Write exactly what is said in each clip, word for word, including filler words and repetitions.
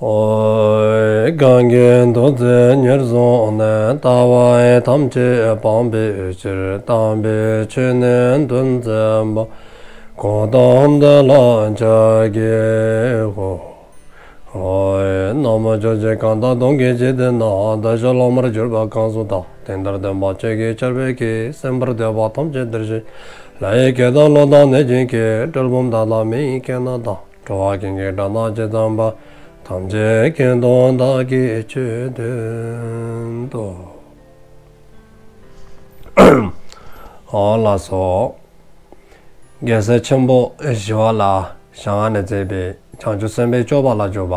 ཨོ། གང་གིས་ཐུགས་བརྩེ་ཉེར་བཟུང་ནས། ལྟ་བ་ཐམས་ཅད་སྤང་བའི་ཕྱིར། དམ་པའི་ཆོས་ནི་སྟོན་མཛད་པ། གོའུ་ཏམ་དེ་ལ་ཕྱག་འཚལ་ལོ། ཨོ། ན་མོ། ཕྱོགས་བཅུའི་གང་དག་སྟོང་གི་འཇིག་རྟེན་ན། བདག་ཅག་སློབ་མར་གྱུར་པ་གང་སུ་དག། དེ་འདིར་སྟོན་པ་ཆོས་ཀྱི་ཆར་འབེབས་ཀྱིས། སེམས་པར་འདོད་པ་ཐམས་ཅད་འདིར་གཤེགས་ཤིག། ལྷ་ཡི་སྐད་དང་ཀླུ་དང་གནོད་སྦྱིན་སྐད། གྲུལ་བུམ་དག་དང་མི་ཡི་སྐད་རྣམས་དང་། འགྲོ་བ་ཀུན་གྱི་སྒྲ་རྣམས་ཇི་ཙམ་པ། ཐམས་ཅད་སྐད་དུ་བདག་གིས་ཆོས་བསྟན་ཏོ། ཨོ་ལགས་སོ། རྒྱལ་སྲས་ཆེན་པོ་ཞི་བ་ལྷའི་ཞལ་སྔ་ནས་མཛད་པའི་བྱང་ཆུབ་སེམས་དཔའི་སྤྱོད་པ་ལ་འཇུག་པ་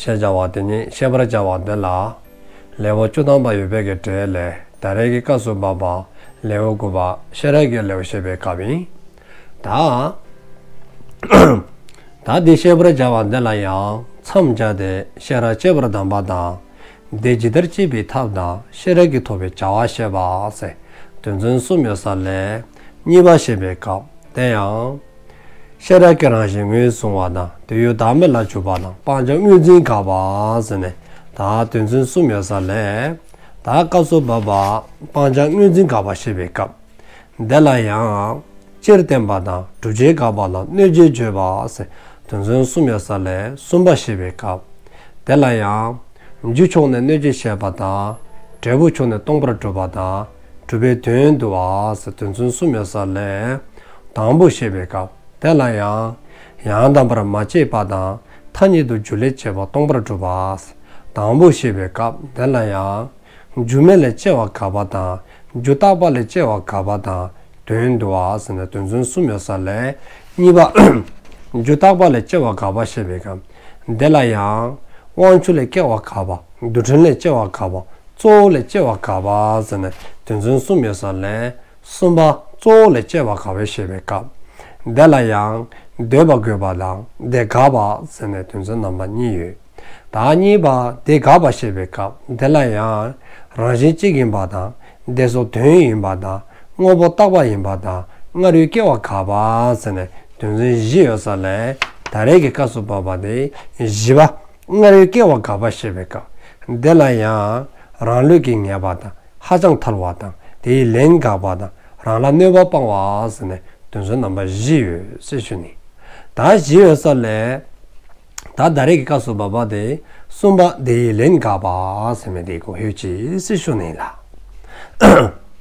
ཞེས་བྱ་བ་དེ་ཉིད་བཤད་པར་བྱ་བ་འདི་ལ། ལེའུ་བཅུ་ཐམ་པ་ཡོད་པའི་གི་གྲས་ལས་ད་རེས་ཀྱི་སྐབས་སུ་བབ་པ་ལེའུ་དགུ་པ་ཤེས་རབ་ཀྱི་ལེའུ་བཤད་པའི་སྐབས་ཡིན། ད། ད་འདི་བཤད་པར་བྱ་བ་འདི་ལ་ཡང་མཚམས་སྦྱར་ཏེ་ཤེས་རབ་བསྐྱེད་པར་གདམས་པ་དང་། དེ་ཇི་ལྟར་བསྐྱེད་པའི་ཐབས་དང་། ཤེས་རབ་ཀྱིས་ཐོབ་པའི་བྱ་བ་བཤད་པ་ཟེར་དོན་ཚན་གསུམ་ཡོད་ས་ལས་གཉིས་པ་བཤད་པའི་སྐབས་དེ་ཡང་། ཤེས་རབ་ཀྱི་རང་བཞིན་ངོས་བཟུང་བ་དང་། དུས་ཡུན་བདག་མེད་ལ་འཇུག་པ་དང་། སྤང་བྱ་དངོས་འཛིན་དགག་པ་ཟེར་ནས་ད་དོན་ཚན་གསུམ་ཡོད་ས་ལས་ད་སྐབས་སུ་བབ་པ་སྤང་བྱ་དངོས་འཛིན་དགག་པ་བཤད་པའི་སྐབས། དེ་ལ་ཡང་། སྤྱིར་བསྟན་པ་དང་། བསྒྲུབ་བྱའི་དགག་པ་དང་། གནོད་བྱའི་བརྗོད་པ་ཟེར་དོན་ཚན་གསུམ་ཡོད་ས་ལས་གསུམ་པ་བཤད་པའི་སྐབས། དེ་ལ་ཡང་། རྒྱུ་ཕྱོགས་ནས་གནོད་བྱེད་བཤད་པ་དང་། འབྲས་བུ་ཕྱོགས་ནས་སྟོང་པར་སྒྲུབ་པ་དང་། གྲུབ་པའི་དོན་བསྡུ་བ་ཟེར་དོན་ཚན་གསུམ་ཡོད་ས་ལས། དང་པོ་བཤད་པའི་སྐབས། དེ་ལ་ཡང་། ཡང་དག་པར་མ་སྐྱེས་པ་དང་། ཐ་སྙད་དུ་རྒྱུ་ལས་སྐྱེས་པ་སྟོང་པར་སྒྲུབ་པ་ཟེར་དང་པོ་བཤད་པའི་སྐབས། དེ་ལ་ཡང་། རྒྱུ་མེད་ལས་སྐྱེ་བ་དགག་པ་དང་། རྒྱུ་རྟག་པ་ལས་སྐྱེ་བ་དགག་པ་དང་། དོན་བསྡུ་བ་ཟེར་ནས་དོན་ཚན་གསུམ་ཡོད་ས་ལས། གཉིས་པ། རྒྱུ་རྟག་པ་ལས་སྐྱེ་བ་དགག་པ་བཤད་པའི་སྐབས། འདི་ལ་ཡང་། དབང་ཕྱུག་ལས་སྐྱེ་བ་དགག་པ། རྡུལ་ཕྲན་ལས་སྐྱེ་བ་དགག་པ། གཙོ་བོ་ལས་སྐྱེ་བ་དགག་པ་ཟེར་ནས་དོན་ཚན་གསུམ་ཡོད་ས་ལས། གསུམ་པ། གཙོ་བོ་ལས་སྐྱེ་བ་དགག་པའི་བཤད་པའི་སྐབས། འདི་ལ་ཡང་། འདོད་པ་དགོས་པ་དང་། དེ་དགག་པ་ཟེར་ནས་དོན་ཚན་རྣམ་པ་གཉིས་ཡོད། ད་གཉིས་པ་དེ་དགག་པ་བཤད་པའི་སྐབས་འདི་ལ་ཡང་། རང་བཞིན་གཅིག་ཡིན་པ་དང་། དེ་སོགས་དོན་ཡིན་པ་དང་། དངོས་པོ་རྟག་པ་ཡིན་པ་དང་། སྔར་ཡོད་སྐྱེ་བ་དགག་པ་ཟེར་ནས་དོན་ཚན་བཞི་ཡོད་ས་ལས། ད་རེས་ཀྱི་སྐབས་སུ་བབ་པ་དེ་བཞི་པ། སྔར་ཡོད་སྐྱེ་བ་དགག་པ་བཤད་པའི་སྐབས། འདི་ལ་ཡང་། རང་ལུགས་ཀྱིས་ངེས་པ་དང་། ཧ་ཅང་ཐལ་བ་དང་། དེའི་ལན་དགག་པ་དང་། རང་ལ་གནོད་པ་སྤང་བ་ཟེར་ནས་དོན་ཚན་རྣམ་པ་བཞི་ཡོད་ཟེར་ཞུ་ནི། ད་བཞི་ཡོད་ས་ལས། ད་ད་རེས་ཀྱི་སྐབས་སུ་བབ་པ་དེ། གསུམ་པ་དེའི་ལན་དགག་པ་ཟེར་མི་དེ་གོ་ཧེ་ཅི་ཟེར་ཞུ་ནི་ལ།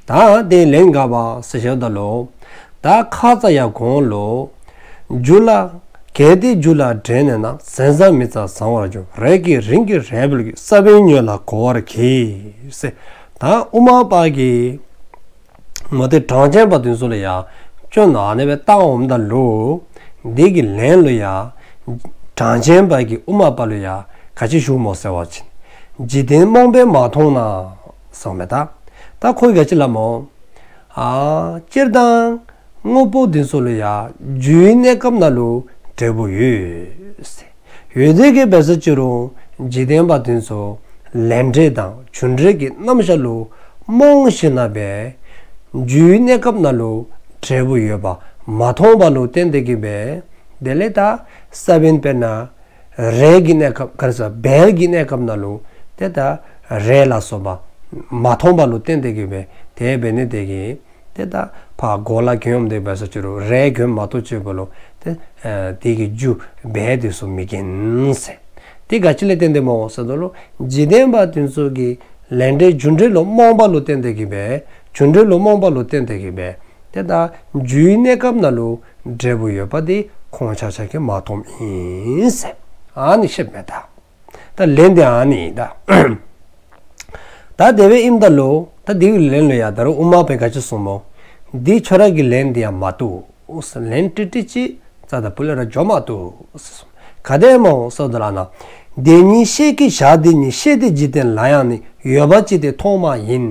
ད་དེའི་ལན་དགག་པ་ཟེར་ཞེས་ད་ལོ། ད་ཁ་ཙ་ཡ་གོང་ལོ། རྒྱུ་ལ། གལ་ཏེ་རྒྱུ་ལ་འབྲས་གནས་ན། ཟན་ཟ་མི་ཟ་བཟང་བར་འགྱུར། རེག་གི་རིན་གྱིས་རེག་པའི་ལུས། ས་བོན་ཉོས་ལ་གོ་བར་གྱིས། ཟེར། ད་དབུ་མ་པ་གིས། མོ་དེ་གྲངས་ཅན་པ་དེ་ཚོ་ལ་ཡང་སྐྱོན་ཨ་ནེ་བའི་རྟགས་འོམ་ད་ལོ། འདི་གི་ལན་ལོ་ཡ། གྲངས་ཅན་པ་གི་དབུ་མ་པ་ལོ་ཡ། ག་ཅི་ཞུ་མོ་ཟེར་བ་ཅིན། འཇིག་རྟེན་རྨོངས་པས་མ་མཐོང་ན། སོང་མེ་ད། ད་ཁོའི་ག་ཅི་ལ་མོ། ཨ། སྤྱིར་བཏང་། དངོས་པོ་འདི་ཚོ་ལ་ཡ། རྒྱུའི་གནས་སྐབས་ན་ལུ་འབྲས་བུ་ཡོད། ཡོད་དེ་གི་བས་ས་ཅི་རུང་འཇིག་རྟེན་པ་འདི་ཚོ་ལས་འབྲས་དང་རྒྱུ་འབྲས་ཀྱི་རྣམ་གཞག་ལུ་རྨོངས་ཤིང་ན་བས། རྒྱུའི་གནས་སྐབས་ན་ལུ་འབྲས་བུ་ཡོད་པ་མ་མཐོང་པ་ལུ་བརྟེན་ཏེ་གི་བས། དེ་ལས་ད་ས་བོན་དཔེར་ན། རེག་གི་གནས་སྐབས་ག་རེ་ཟེར་བལ་གྱི་གནས་སྐབས་ན་ལུ་དེ་ལྟ་རེག་ལ་སོགས་པ་མ་མཐོང་པ་ལུ་བརྟེན་ཏེ་གི་བས་དེ་བས་ནི་དེ་གི་དེ་ལྟ་ཕ་གོ་ལ་གྱོན་འོམ་དེ་བས་ས་ཅི་རུ་རེག་གྱོན་མ་གཏོགས་ཅི་བོ་ལུ་དེ་དེ་གི་རྒྱུ་བལ་དེ་སུ་མི་གྱིན་ཟེར། དེ་ག་ཅི་ལས་བརྟེན་ཏེ་མོ་ཟེར་དོ་ལུ་འཇིག་རྟེན་པ་དེ་ཚོ་གི་ལས་འབྲས་རྒྱུ་འབྲས་ལུ་རྨོངས་པ་ལུ་བརྟེན་ཏེ་གི་བས་རྒྱུ་འབྲས་ལུ་རྨོངས་པ་ལུ་བརྟེན་ཏེ་གི་བས། དེ་ལྟ་རྒྱུའི་གནས་སྐབས་ན་ལུ་འབྲས་བུ་ཡོད་པ་དེ་ཁོང་ཆ་ཆ་གིས་མ་མཐོང་ཨིན་ཟེར། ཨ་ནི་ཤེས་མེད་ད། ད་ལན་དེ་ཨ་ནི་ད། ད་དེ་བས་ཨིན་ད་ལོ། ད་དེའི་ལན་ལོ་ཡ་ད་རུང་དབུ་མ་པས་ག་ཅི་གསུངས་མོ། འདི་ཁྱོད་ར་གི་ལན་དེ་ཡང་མ་བཏུབ། ལན་ཏྲི་ཏྲི་ཅི་རྩ་ད་བུ་ལ་ར་འཇོག་མ་བཏུབ། ག་དེ་མོ་ཟེར་དོ་ལ་ན། དེ་ཉིད་ཤེས་ཀྱི་བྱ་དེ་ཉིད་ཤེས་ཏེ་འཇིག་རྟེན་ལ་ཡང་ནི་ཡོད་པ་ཅི་སྟེ་མཐོང་མ་ཡིན་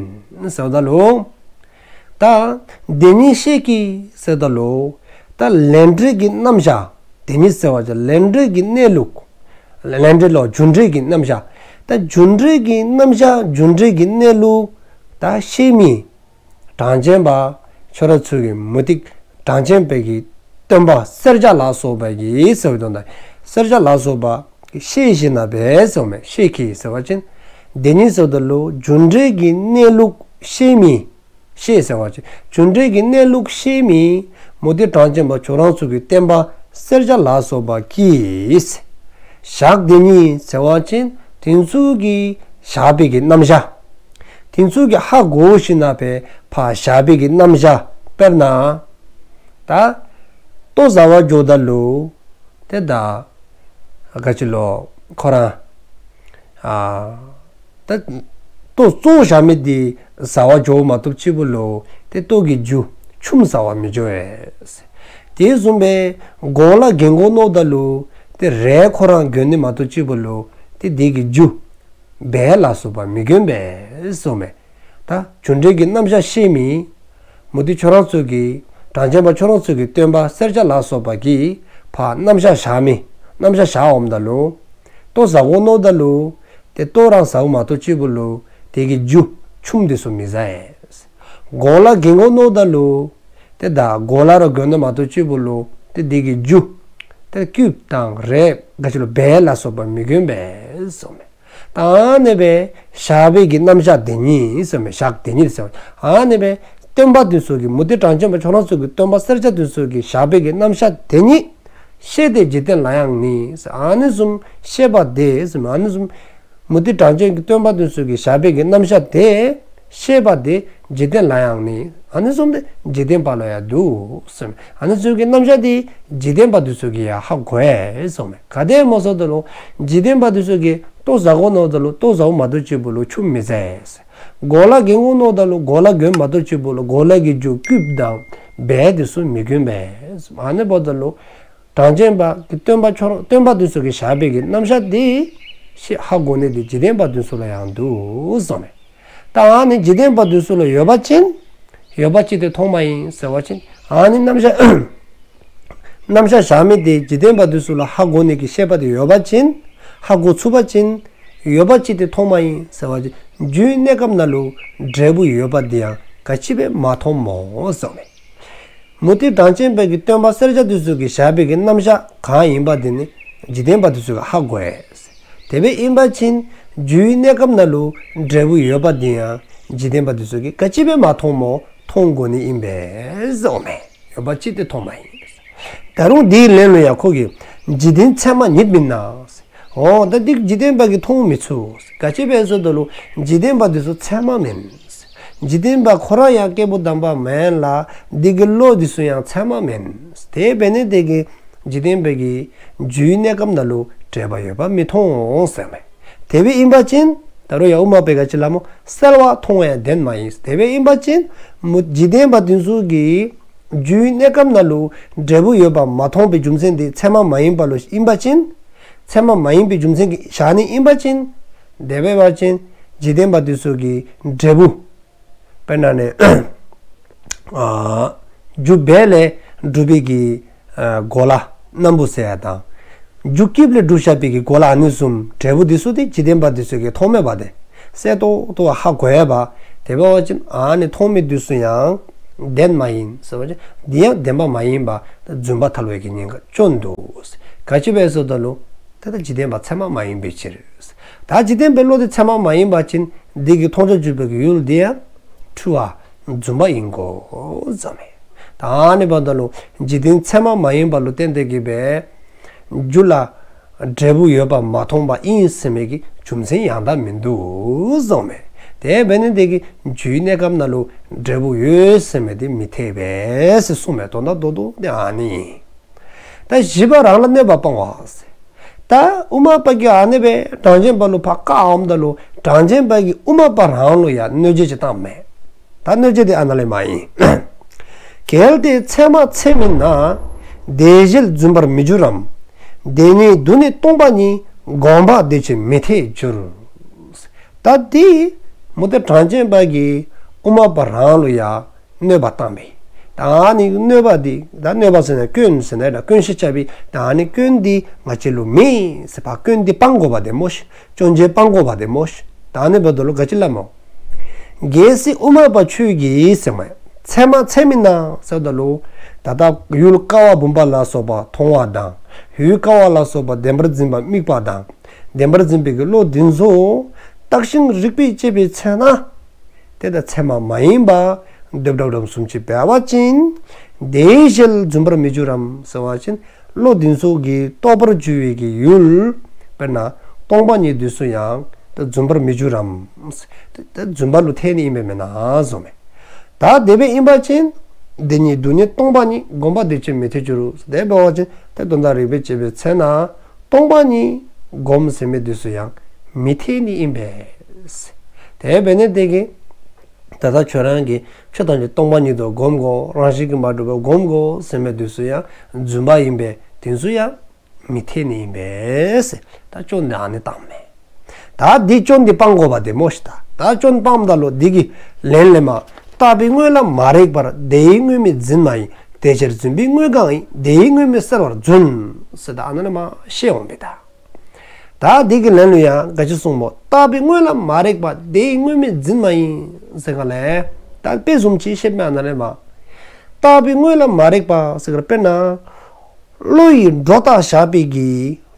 ཟེར་ད་ལོ། ད་དེ་ཉིད་ཤེས་ཀྱི་ཟེར་ད་ལོ། ད་ལས་འབྲས་ཀྱི་རྣམ་གཞག་དེ་ཉིད་ཟེར་བ་ཅིན་ལས་འབྲས་ཀྱི་གནས་ལུགས། ལས་འབྲས་ལོ་རྒྱུ་འབྲས་ཀྱི་རྣམ་གཞག་ད་རྒྱུ་འབྲས་ཀྱི་རྣམ་གཞག་རྒྱུ་འབྲས་ཀྱི་གནས་ལུགས། ད་ཤེས་མི། གྲངས་ཅན་པ། ཁྱོད་ར་ཚུ་གི་མུ་སྟེགས་གྲངས་ཅན་པའི་གི་སྟོན་པ་སེར་སྐྱ་ལ་སོགས་པའི་གི་ཟེར་བའི་དོན་དག་སེར་སྐྱ་ལ་སོགས་པ། ཤེས་ཤེ་ན་བས་ཟེར་མས། ཤེས་ཀྱིས་ཟེར་བ་ཅིན། དེ་ཉིད་ཟེར་བ་ད་ལུ་རྒྱུ་འབྲས་ཀྱི་གནས་ལུགས་ཤེས་མི། ཤེས་ཟེར་བ་ཅིན། རྒྱུ་འབྲས་ཀྱི་གནས་ལུགས་ཤེས་མི། མུ་སྟེགས་གྲངས་ཅན་པ་ཁྱོད་རང་ཚོ་གི་བསྟན་པ་གསེར་ལྕགས་ལ་སོགས་པ་གིས། ཞག་དེ་ཉིད་ཟེར་བ་ཅིན། དེ་ཚོ་གི་ཞགས་པའི་གི་རྣམ་གཞག་དེ་ཚོ་གི་ཧ་གོ་ཤེ་ན་བས་ཕར་ཞགས་པའི་གི་རྣམ་གཞག་དཔེར་ན། ད་ལྟོ་ཟ་བར་འགྱོཝ་ད་ལུ། དེ་ད་ག་ཅི་ལོ་ཁོ་རང་། ཨ་ད་ལྟོ་བཙོང་བཞག་མི་དེ་ཟ་བར་འགྱོཝ་མ་གཏོགས་ཅིག་པོ་ལུ། དེ་ལྟོ་གི་རྒྱུ་ཆུམ་ཟ་བར་མི་འགྱོ་བས། དེ་བཟུམ་སྦེ་གོ་ལ་གྱོན་དགོ་མནོཝ་ད་ལུ། དེ་རས་ཁོ་རང་གྱོན་ནི་མ་གཏོགས་ཅིག་པོ་ལུ། དེ་དེ་གི་རྒྱུ་བལ་ལ་སོགས་པ་མི་གྱོན་པས་ཟེར་མས། ད་རྒྱུ་འབྲས་ཀྱི་རྣམ་གཞག་ཤེས་མི། མུ་སྟེགས་ཁྱོད་རང་ཚོ་གི། གྲངས་ཅན་པ་ཁྱོད་རང་ཚོ་གི་སྟོན་པ་གསེར་ལྕགས་ལ་སོགས་པ་གིས་ཕར་རྣམ་གཞག་བཞག་མི། རྣམ་གཞག་བཞག་འོངམ་ད་ལུ། ལྟོ་ཟ་དགོ་མནོཝ་ད་ལུ། དེ་ལྟོ་རང་ཟཝ་མ་གཏོགས་ཅིག་པོ་ལུ། དེ་གི་རྒྱུ་ཆུམ་དེ་ཚུ་མི་ཟ་ཡས། གོ་ལ་གྱོན་དགོ་མནོཝ་ད་ལུ། དེ་ད་གོ་ལ་ར་གྱོན་ནི་མ་གཏོགས་ཅིག་པོ་ལུ། དེ་དེ་གི་རྒྱུ། དེ་སྐུདཔ་དང་རས་ག་ཅི་ལོ་བལ་ལ་སོགས་པ་མི་གྱོན་པས་ཟེར་མས། ད་ཨ་ནི་སྦེ་ཞགས་པའི་གི་རྣམ་གཞག་དེ་ཉིད་ཟེར་མས། ཞགས་དེ་ཉིད་ཟེར་མས། ཨ་ནི་སྦེ་སྟོན་པ་དེ་ཚོ་གི། མུ་སྟེགས་གྲངས་ཅན་པ་ཁྱོད་རང་ཚོ་གི་སྟོན་པ་གསེར་ལྕགས་དེ་ཚོ་གི་ཞགས་པའི་གི་རྣམ་གཞག་དེ་ཉིད། ཤེས་ཏེ་འཇིག་རྟེན་ལ་ཡང་ནི། ཨ་ནི་བཟུམ་ཤེས་པ་དེ་ཟེར་མས། ཨ་ནི་བཟུམ་མུ་སྟེགས་གྲངས་ཅན་གྱི་སྟོན་པ་དེ་ཚོ་གི་ཞགས་པའི་གི་རྣམ་གཞག་དེ་ཤེས་པ་དེ་འཇིག་རྟེན་ལ་ཡང་ནི། ཨ་ནི་བཟུམ་དེ་འཇིག་རྟེན་པ་ལ་ཡང་འདུག་ཟེར་མས། ཨ་ནི་ཚོ་གི་རྣམ་གཞག་དེ་འཇིག་རྟེན་པ་དེ་ཚོ་གིས་ཡང་ཧ་གོ་ཡས་ཟེར་མས། ག་དེ་སྨོ་ཟེརཝ་ད་ལུ། འཇིག་རྟེན་པ་དེ་ཚོ་གིས་ལྟོ་ཟ་དགོ་མནོཝ་ད་ལུ་ལྟོ་ཟཝ་མ་གཏོགས་ཅིག་པོ་ལུ་ཆུམ་མི་ཟ་ཡས། གོ་ལ་གྱོན་དགོ་མནོཝ་ད་ལུ་གོ་ལ་གྱོན་མ་གཏོགས་ཅིག་པོ་ལུ་གོ་ལ་གི་རྒྱུ་སྐུདཔ་དང་བལ་དེ་ཚུ་མི་གྱོན་པས། ཨ་ནི་འབདཝ་ད་ལུ། གྲངས་ཅན་པ་གི་སྟོན་པ་ཁྱོད་རང་། སྟོན་པ་དེ་ཚོ་གི་ཞགས་པའི་གི་རྣམ་གཞག་དེ་ཤེས་ཧ་གོ་ནི་དེ་འཇིག་རྟེན་པ་དེ་ཚོ་ལ་ཡང་འདུག་ཟེར་མས། ད་ཨ་ནི་འཇིག་རྟེན་པ་དེ་ཚོ་ལ་ཡོད་པ་ཅིན། ཡོད་པ་ཅིག་དེ་མཐོང་མ་ཡིན་ཟེར་བ་ཅིན། ཨ་ནི་རྣམ་གཞག་རྣམ་གཞག་བཞག་མི་དེ་འཇིག་རྟེན་པ་དེ་ཚོ་ལ་ཧ་གོ་ནི་གི་ཤེས་པ་དེ་ཡོད་པ་ཅིན། ཧ་གོ་ཚུགས་པ་ཅིན། ཡོད་པ་ཅིག་དེ་མཐོང་མ་ཡིན་ཟེར་བ་ཅིན། རྒྱུའི་གནས་སྐབས་ནང་ལུ་འབྲས་བུ་ཡོད་པ་དེ་ཡང་ག་ཅི་སྦེ་མ་མཐོང་སྨོ་ཟེར་མས། མུ་སྟེགས་གྲངས་ཅན་པའི་གི་སྟོན་པ་གསེར་ལྕགས་དེ་ཚོ་གི་ཞགས་པའི་གི་རྣམ་གཞག་གང་ཡིན་པ་དེ་ནི་འཇིག་རྟེན་པ་དེ་ཚོ་གིས་ཧ་གོ་ཡས། དེ་སྦེ་ཨིན་པ་ཅིན། རྒྱུའི་གནས་སྐབས་ནང་ལུ་འབྲས་བུ་ཡོད་པ་དེ་ཡང་འཇིག་རྟེན་པ་དེ་ཚོ་གིས་ག་ཅི་སྦེ་མ་མཐོང་སྨོ། མཐོང་དགོ་ནི་ཨིན་པས་ཟེར་མས། ཡོད་པ་ཅིག་དེ་མཐོང་མ་ཡིན། ད་རུང་དེའི་ལན་ལུ་ཡང་ཁོ་གིས། འཇིག་རྟེན་ཚད་མ་ཉིད་མིན་ན། འོ་ད་འདི་འཇིག་རྟེན་པ་གིས་མཐོང་མི་ཚུགས། ག་ཅི་སྦེ་ཟེརཝ་ད་ལུ། འཇིག་རྟེན་པ་དེ་ཚོ་ཚད་མ་མིན། འཇིག་རྟེན་པ་ཁོ་རང་ཡང་སྐྱེས་བུ་དམ་པ་མེན་ལ། འདི་གི་བློ་དེ་ཚོ་ཡང་ཚད་མ་མིན། དེ་འབད་ནི་དེ་གིས་འཇིག་རྟེན་པ་གི་རྒྱུའི་གནས་སྐབས་ནང་ལུ་འབྲེལ་བ་ཡོད་པ་མི་མཐོང་ཟེར་མས། དེ་སྦེ་ཨིན་པ་ཅིན། ད་རུང་ཡང་དབུ་མ་པའི་ག་ཅི་ལ་སྨོ། གསལ་བ་མཐོང་བས་བདེན་མ་ཡིན། དེ་སྦེ་ཨིན་པ་ཅིན། མུ་འཇིག་རྟེན་པ་དེ་ཚོ་གི་རྒྱུའི་གནས་སྐབས་ནང་ལུ་འབྲས་བུ་ཡོད་པ་མ་མཐོང་པའི་རྒྱུ་མཚན་དེ་ཚད་མ་མ་ཡིན་པ་ལུ་ཨིན་པ་ཅིན། ཚད་མ་མ་ཡིན་པའི་རྒྱུ་མཚན་གྱིས་བཞག་ནི་ཨིན་པ་ཅིན། དེ་སྦེ་འབད་བ་ཅིན། འཇིག་རྟེན་པ་དེ་ཚོ་གི་འབྲས་བུ། དཔེར་ན་ནི། ཨ་རྒྱུ་བལ་ལས་གྲུབ་པའི་གི་ཨ་གོ་ལ་སྣམ་བུ་ཟེར་ཡ་དང་། རྒྱུ་སྐུདཔ་ལས་གྲུབ་བཞག་པའི་གི་གོ་ལ་ཨ་ནི་བཟུམ་འབྲས་བུ་དེ་ཚོ་དེ་འཇིག་རྟེན་པ་དེ་ཚོ་གིས་མཐོང་མེད་པ་དེ། གསལ་ཏོག་ཏོ་ཧ་གོ་ཡ་བ། དེ་འབད་བ་ཅིན་ཨ་ནི་མཐོང་མི་དེ་ཚོ་ཡང་བདེན་མ་ཡིན་ཟེར་བ་ཅིན། འདི་ཡང་བདེན་པ་མ་ཡིན་པ་རྫུན་པ་ཐལ་བའི་གི་ཉེན་ཁ་སྐྱོན་འདུག། ག་ཅི་སྦེ་ཟེརཝ་ད་ལུ། དེ་ལྟར་འཇིག་རྟེན་པ་ཚད་མ་མ་ཡིན་པའི་ཕྱིར། ད་འཇིག་རྟེན་པའི་བློ་དེ་ཚད་མ་མ་ཡིན་པ་ཅིན། འདི་གི་མཐོང་བྱ་གྱུར་པའི་གི་ཡུལ་འདི་ཡང་འཁྲུལ་བ་རྫུན་པ་ཨིན་དགོ་ཟེར་མས། ད་ཨ་ནི་འབདཝ་ད་ལུ་འཇིག་རྟེན་ཚད་མ་མ་ཡིན་པ་ལུ་བརྟེན་ཏེ་གི་སྦེ་རྒྱུ་ལ་འབྲས་བུ་ཡོད་པ་མ་མཐོང་པ་ཨིན་ཟེར་མི་གི་རྒྱུ་མཚན་ཡང་དག་མིན་འདུག་ཟེར་མས། དེ་འབད་ནི་དེ་གིས་རྒྱུའི་གནས་སྐབས་ནང་ལུ་འབྲས་བུ་ཡོད་ཟེར་མི་དེ་མི་འཐད་པས་ཟེར་གསུངས་མས། དོན་དག་རྡོག་རྡོག་དེ་ཨ་ནི་ཨིན། ད་བཞི་པ་རང་ལ་གནོད་པ་སྤང་བ་ཟེར། ད་དབུ་མ་པ་གིས་ཨ་ནི་སྦེ་གྲངས་ཅན་པ་ལུ་ཕར་བཀག་འོངམ་ད་ལུ་གྲངས་ཅན་པ་གིས་དབུ་མ་པ་རང་ལུ་ཡང་གནོད་བྱེད་ཅིག་བཏང་མས། ད་གནོད་བྱེད་དེ་ཨ་ནཱ་ལས་མ་ཡིན། གལ་ཏེ་ཚད་མ་ཚད་མིན་ན། དེ་བཞིན་རྫུན་པར་མི་འགྱུར་རམ། དེ་ཉིད་དུ་ནི་སྟོང་པ་ཉིད། དགོངས་པ་དེ་ཕྱིར་མི་འཐད་འགྱུར། ད་དེ་མུ་སྟེགས་གྲངས་ཅན་པ་གིས་དབུ་མ་པ་རང་ལུ་ཡང་གནོད་པ་བཏང་པས། ད་ཨ་ནི་གནོད་པ་འདི། ད་གནོད་པ་ཟེར་ན་སྐྱོན་ཟེར་ན་ད་སྐྱོན་ཤས་བཅད་པའི། ད་ཨ་ནི་སྐྱོན་འདི་ང་བཅས་ལུ་མེད་ཟེར་བ། སྐྱོན་འདི་སྤང་དགོ་པ་དེ་སྨོ་ཤིག། སྐྱོན་བརྗོད་སྤང་དགོ་པ་དེ་སྨོ་ཤིག། ད་ཨ་ནི་འབདཝ་ད་ལུ་ག་ཅི་ལ་སྨོ། གལ་སྲིད་དབུ་མ་པ་ཁྱོད་ཀྱིས་ཟེར་མས། ཚད་མ་ཚད་མིན་ན་ཟེརཝ་ད་ལུ། ད་ལྟ་ཡུལ་ཀ་བ་བུམ་པ་ལ་སོགས་པ་མཐོང་བ་དང་ ཡུལ་ཀ་བ་ལ་སོགས་པ་བདེན་པར་འཛིན་པ་དམིགས་པ་དང་བདེན་པར་འཛིན་པའི་གི་བློ་འདི་ཚོ་བརྟགས་ཤིང་རིགས་པས་དཔྱད་པའི་ཚེ་ན། དེ་ལྟར་ཚད་མ་མ་ཡིན་པ་སྡེབ་སྒྲ་སྒྲོམ་གསུམ་གྱིས་འབད་བ་ཅིན་དེའི་ཞལ་རྫུན་པར་མི་འགྱུར་རམ་ཟེར་བ་ཅིན། བློ་འདི་ཚོ་གི་རྟོགས་པར་འགྱུར་བའི་གི་ཡུལ། དཔེར་ན་སྟོང་པ་ཉིད་འདི་ཚོ་ཡང་དེ་རྫུན་པར་མི་འགྱུར་རམ། དེ་རྫུན་པ་ལུ་ཐལ་ནི་ཨིན་པས་མེན་ན་གསུངས་མས། ད་དེ་སྦེ་ཨིན་པ་ཅིན། འདི་ཉིད་དུ་ནི་སྟོང་པ་ཉིད་བསྒོམ་པ་དེ་ཕྱིར་མི་འཐད་འགྱུར། དེ་འབད་བ་ཅིན་དེ་དོན་དག་རིགས་པས་དཔྱད་པའི་ཚེ་ན་སྟོང་པ་ཉིད་བསྒོམ་ཟེར་མི་འདི་ཚོ་ཡང་མི་འཐད་ནི་ཨིན་པས། དེ་འབད་ནི་དེ་གིས་ད་ལྟ་ཁྱོད་རང་གིས་ཆོས་ཐམས་ཅད་སྟོང་པ་ཉིད་དུ་བསྒོམ་དགོ། རང་བཞིན་གྱིས་མ་གྲུབ་པར་བསྒོམ་དགོ་ཟེར་མི་དེ་ཚོ་ཡང་རྫུན་པ་ཡིན་པས་དེ་ཚོ་ཡང་མི་འཐད་ནི་ཡིན་པས། ད་སྐྱོན་འདི་ཨ་ནི་བཏང་མེད། ད་འདི་སྐྱོན་འདི་སྤང་དགོ་པ་དེ་མོ་ཤིག་ད། ད་སྐྱོན་སྤངམ་ད་ལུ་འདི་གི་ལན་ལས་མ། བརྟགས་པའི་དངོས་ལ་མ་རེག་པར་དེའི་དངོས་མེད་འཛིན་མ་ཡིན། དེ་ཕྱིར་རྫུན་པའི་དངོས་གང་ཡིན། དེའི་དངོས་མེད་གསལ་བར་རྫུན། ཟེར་ད་ཨ་ནི་ལས་མ་བཤད་འོང་པས་ད། ད་འདི་གི་ལན་ལུ་ཡང་ག་ཅི་གསུངས་མོ། བརྟགས་པའི་དངོས་ལ་མ་རེག་པ་དེའི་དངོས་མེད་འཛིན་མ་ཡིན་ཟེར་ག་ལས། ད་དཔེ་བཟུམ་ཅིག་བཤད་མི་ཨ་ན་ལས་མ། བརྟགས་པའི་དངོས་ལ་མ་རེག་པ་ཟེར་ག་དཔེར་ན། བློ་ཡིས་སྒྲོ་བཏགས་བཞག་པའི་གི་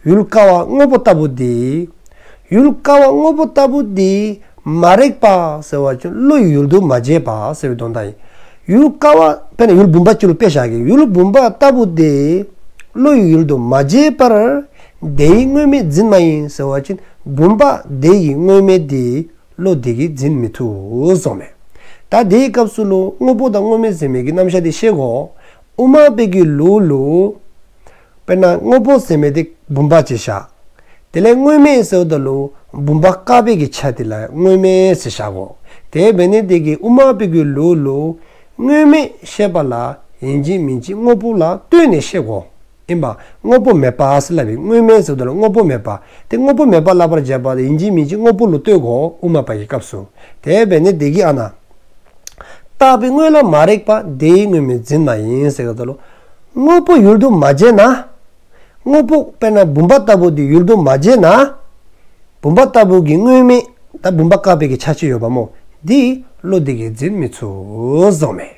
ཡུལ་ཀ་བ་དངོས་པོ་ལྟ་བུ་དེ། ཡུལ་ཀ་བ་དངོས་པོ་ལྟ་བུ་དེ་མ་རེག་པ་ཟེར་བ་ཅིན་བློ་ཡི་ཡུལ་དུ་མ་བྱས་པ་ཟེར་བའི་དོན་དག་ཡིན། ཡུལ་ཀ་བ་དཔེར་ན་ཡུལ་བུམ་པ་ཅིག་ལུ་དཔེ་བཞག་གི་ཡུལ་བུམ་པ་ལྟ་བུ་དེ་བློ་ཡི་ཡུལ་དུ་མ་བྱས་པར། དེའི་དངོས་མེད་འཛིན་མ་ཡིན་ཟེར་བ་ཅིན་བུམ་པ་དེ་ཡི་དངོས་མེད་དེ་བློ་དེ་གིས་འཛིན་མི་ཐུབ་གསུངས་མས། ད་དེའི་སྐབས་སུ་ལུ་དངོས་པོ་དང་དངོས་མེད་ཟེར་མི་གི་རྣམ་གཞག་དེ་ཤེས་དགོ། དབུ་མ་པའི་གི་ལུགས་ལུ། དཔེར་ན་དངོས་པོ་ཟེར་མི་དེ་བུམ་པ་ཅིག་བཞག་དེ་ལས་དངོས་མེད་ཟེར་བ་ད་ལུ་བུམ་པ་དཀར་པོའི་གི་ཆ་དེ་ལ་དངོས་མེད་ཟེར་བཞག་གོ། དེ་འབད་ནི་དེ་གིས་དབུ་མ་པའི་གི་ལུགས་ལུ་དངོས་མེད་བཤད་པ་ལ་ཡིན་གཅིག་མིན་གཅིག་དངོས་པོ་ལ་ལྟོས་ནས་བཤད་དགོ། ཨིན་པ། དངོས་པོ་མེད་པ་ཟེར་ལབ་པའི་དངོས་མེད་ཟེར་བ་ད་ལུ་དངོས་པོ་མེད་པ། དེ་དངོས་པོ་མེད་པ་ལབ་པར་བྱེད་པ་དེ་ཡིན་གཅིག་མིན་གཅིག་དངོས་པོ་ལུ་ལྟོས་དགོ་དབུ་མ་པ་གི་སྐབས་སུ། དེ་འབད་ནི་དེ་གིས་ཨ་ན། བརྟགས་པའི་དངོས་ལ་མ་རེག་པ་དེའི་དངོས་མེད་འཛིན་མ་ཡིན་ཟེར་ག་ད་ལུ། དངོས་པོ་ཡུལ་དུ་མ་བྱས་ན། དངོས་པོ་དཔེར་ན་བུམ་པ་ལྟ་བུ་དེ་ཡུལ་དུ་མ་བྱས་ན། བུམ་པ་ལྟ་བུ་གི་དངོས་མེད་ད་བུམ་པ་དཀར་པོའི་གི་ཆ་ཅིག་ཡོད་པ་མོ། དེ་བློ་དེ་གིས་འཛིན་མི་ཚུགས་གསུངས་མས།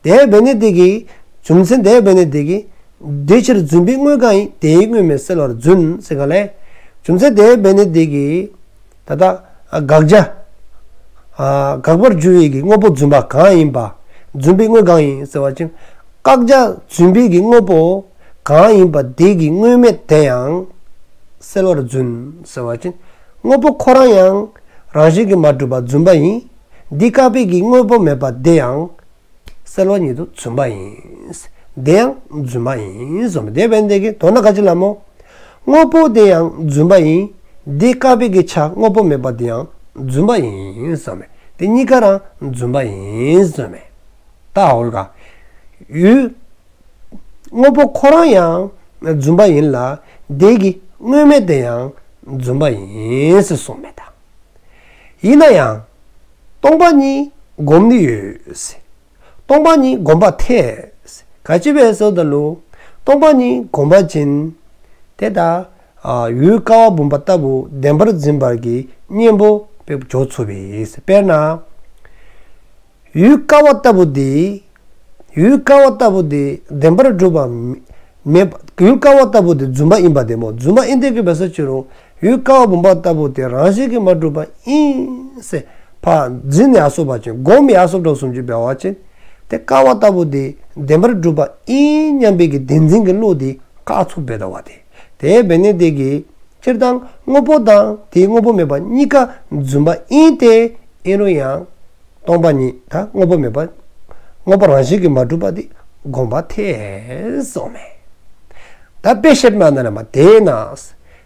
དེ་འབད་ནི་དེ་གིས་རྒྱུ་མཚན་དེ་འབད་ནི་དེ་གིས་དེ་ཕྱིར་རྫུན་པའི་དངོས་གང་ཡིན། དེའི་དངོས་མེད་གསལ་བར་རྫུན་ཟེར་ག་ལས། རྒྱུ་མཚན་དེ་འབད་ནི་དེ་གིས་ད་ལྟ་དགག་བྱ། དགག་པར་འགྱུར་བའི་གི་དངོས་པོ་རྫུན་པ་གང་ཡིན་པ། རྫུན་པའི་དངོས་གང་ཡིན་ཟེར་བ་ཅིན། བཀག་བྱ་རྫུན་པའི་གི་དངོས་པོ་གང་ཡིན་པ་དེ་གི་དངོས་མེད་དེ་ཡང་གསལ་བར་རྫུན་ཟེར་བ་ཅིན། དངོས་པོ་ཁོ་རང་ཡང་རང་བཞིན་གྱིས་མ་གྲུབ་པ་རྫུན་པ་ཡིན། འདི་བཀག་པའི་གི་དངོས་པོ་མེད་པ་དེ་ཡང་གསལ་བ་ཉིད་དུ་རྫུན་པ་ཡིན། དེ་ཡང་རྫུན་མ་ཡིན་གསུངས་པ་དེ་འབད་ནི་དེ་གིས་དོན་དག་ག་ཅི་ལ་མོ། དངོས་པོ་དེ་ཡང་རྫུན་པ་ཡིན། འདི་བཀག་པའི་གི་ཆ་དངོས་པོ་མེད་པ་དེ་ཡང་རྫུན་པ་ཡིན་གསུངས་པས། དེ་གཉིས་ཀ་རང་རྫུན་པ་ཡིན་གསུངས་པས། ད་འོ་ག་ཡུལ། དངོས་པོ་ཁོ་རང་ཡང་རྫུན་པ་ཡིན་ལ། དེ་གི་དངོས་མེད་དེ་ཡང་རྫུན་པ་ཡིན་ཟེར་གསུངས་མས་ད། ཡིན་ན་ཡང་། སྟོང་པ་ཉིད་བསྒོམ་ནི་ཡོད། སྟོང་པ་ཉིད་བསྒོམ་པ་འཐད། ག་ཅི་སྦེ་ཟེར་བ་ད་ལུ། སྟོང་པ་ཉིད་བསྒོམ་པ་ཅིན། དེ་ལྟ། ཡུལ་ཀ་བ་བུམ་པ་ལྟ་བུ་བདེན་པར་འཛིན་པར་གྱི་གཉེན་པོ་དཔེ་འཇོག་ཚུགས་པས། དཔེར་ན། ཡུལ་ཀ་བ་ལྟ་བུ་དེ། ཡུལ་ཀ་བ་ལྟ་བུ་དེ་བདེན་པར་གྲུབ་པ་མེད་པ། ཡུལ་ཀ་བ་ལྟ་བུ་དེ་རྫུན་པ་ཡིན་པ་དེ་མོ། རྫུན་པ་ཡིན་དེ་གི་སྦེ་ཟེར་ཅི་རུང་ཡུལ་ཀ་བ་བུམ་པ་ལྟ་བུ་དེ་རང་བཞིན་གྱིས་མ་གྲུབ་པ་ཡིན་ཟེར་ཕར་འཛིན་ཡར་སོང་པ་ཅིན་སྒོམ་ཡར་སོང་འགྲོ་སོང་ཅིག་འབད་བ་ཅིན། དེ་ཀ་བ་ལྟ་བུ་དེ་བདེན་པར་གྲུབ་པ་ཡིན་སྙམ་པའི་གི་བདེན་འཛིན་གྱི་བློ་དེ་བཀག་ཚུགས་འབད་དོ་བ་དེ། དེ་འབད་ནི་དེ་གིས། སྤྱིར་བཏང་དངོས་པོ་དང་དེའི་དངོས་པོ་མེད་པ་གཉིས་ཀ་རྫུན་པ་ཡིན་ཏེ། ཨིན་རུང་ཡང་སྟོང་པ་ཉིད་ད་དངོས་པོ་མེད་པ། དངོས་པོ་རང་བཞིན་གྱིས་མ་གྲུབ་པ་དེ་བསྒོམ་པ་འཐད་གསུངས་མས། ད་དཔེ་བཤད་མ་ན་ལ་མ་དེས་ན།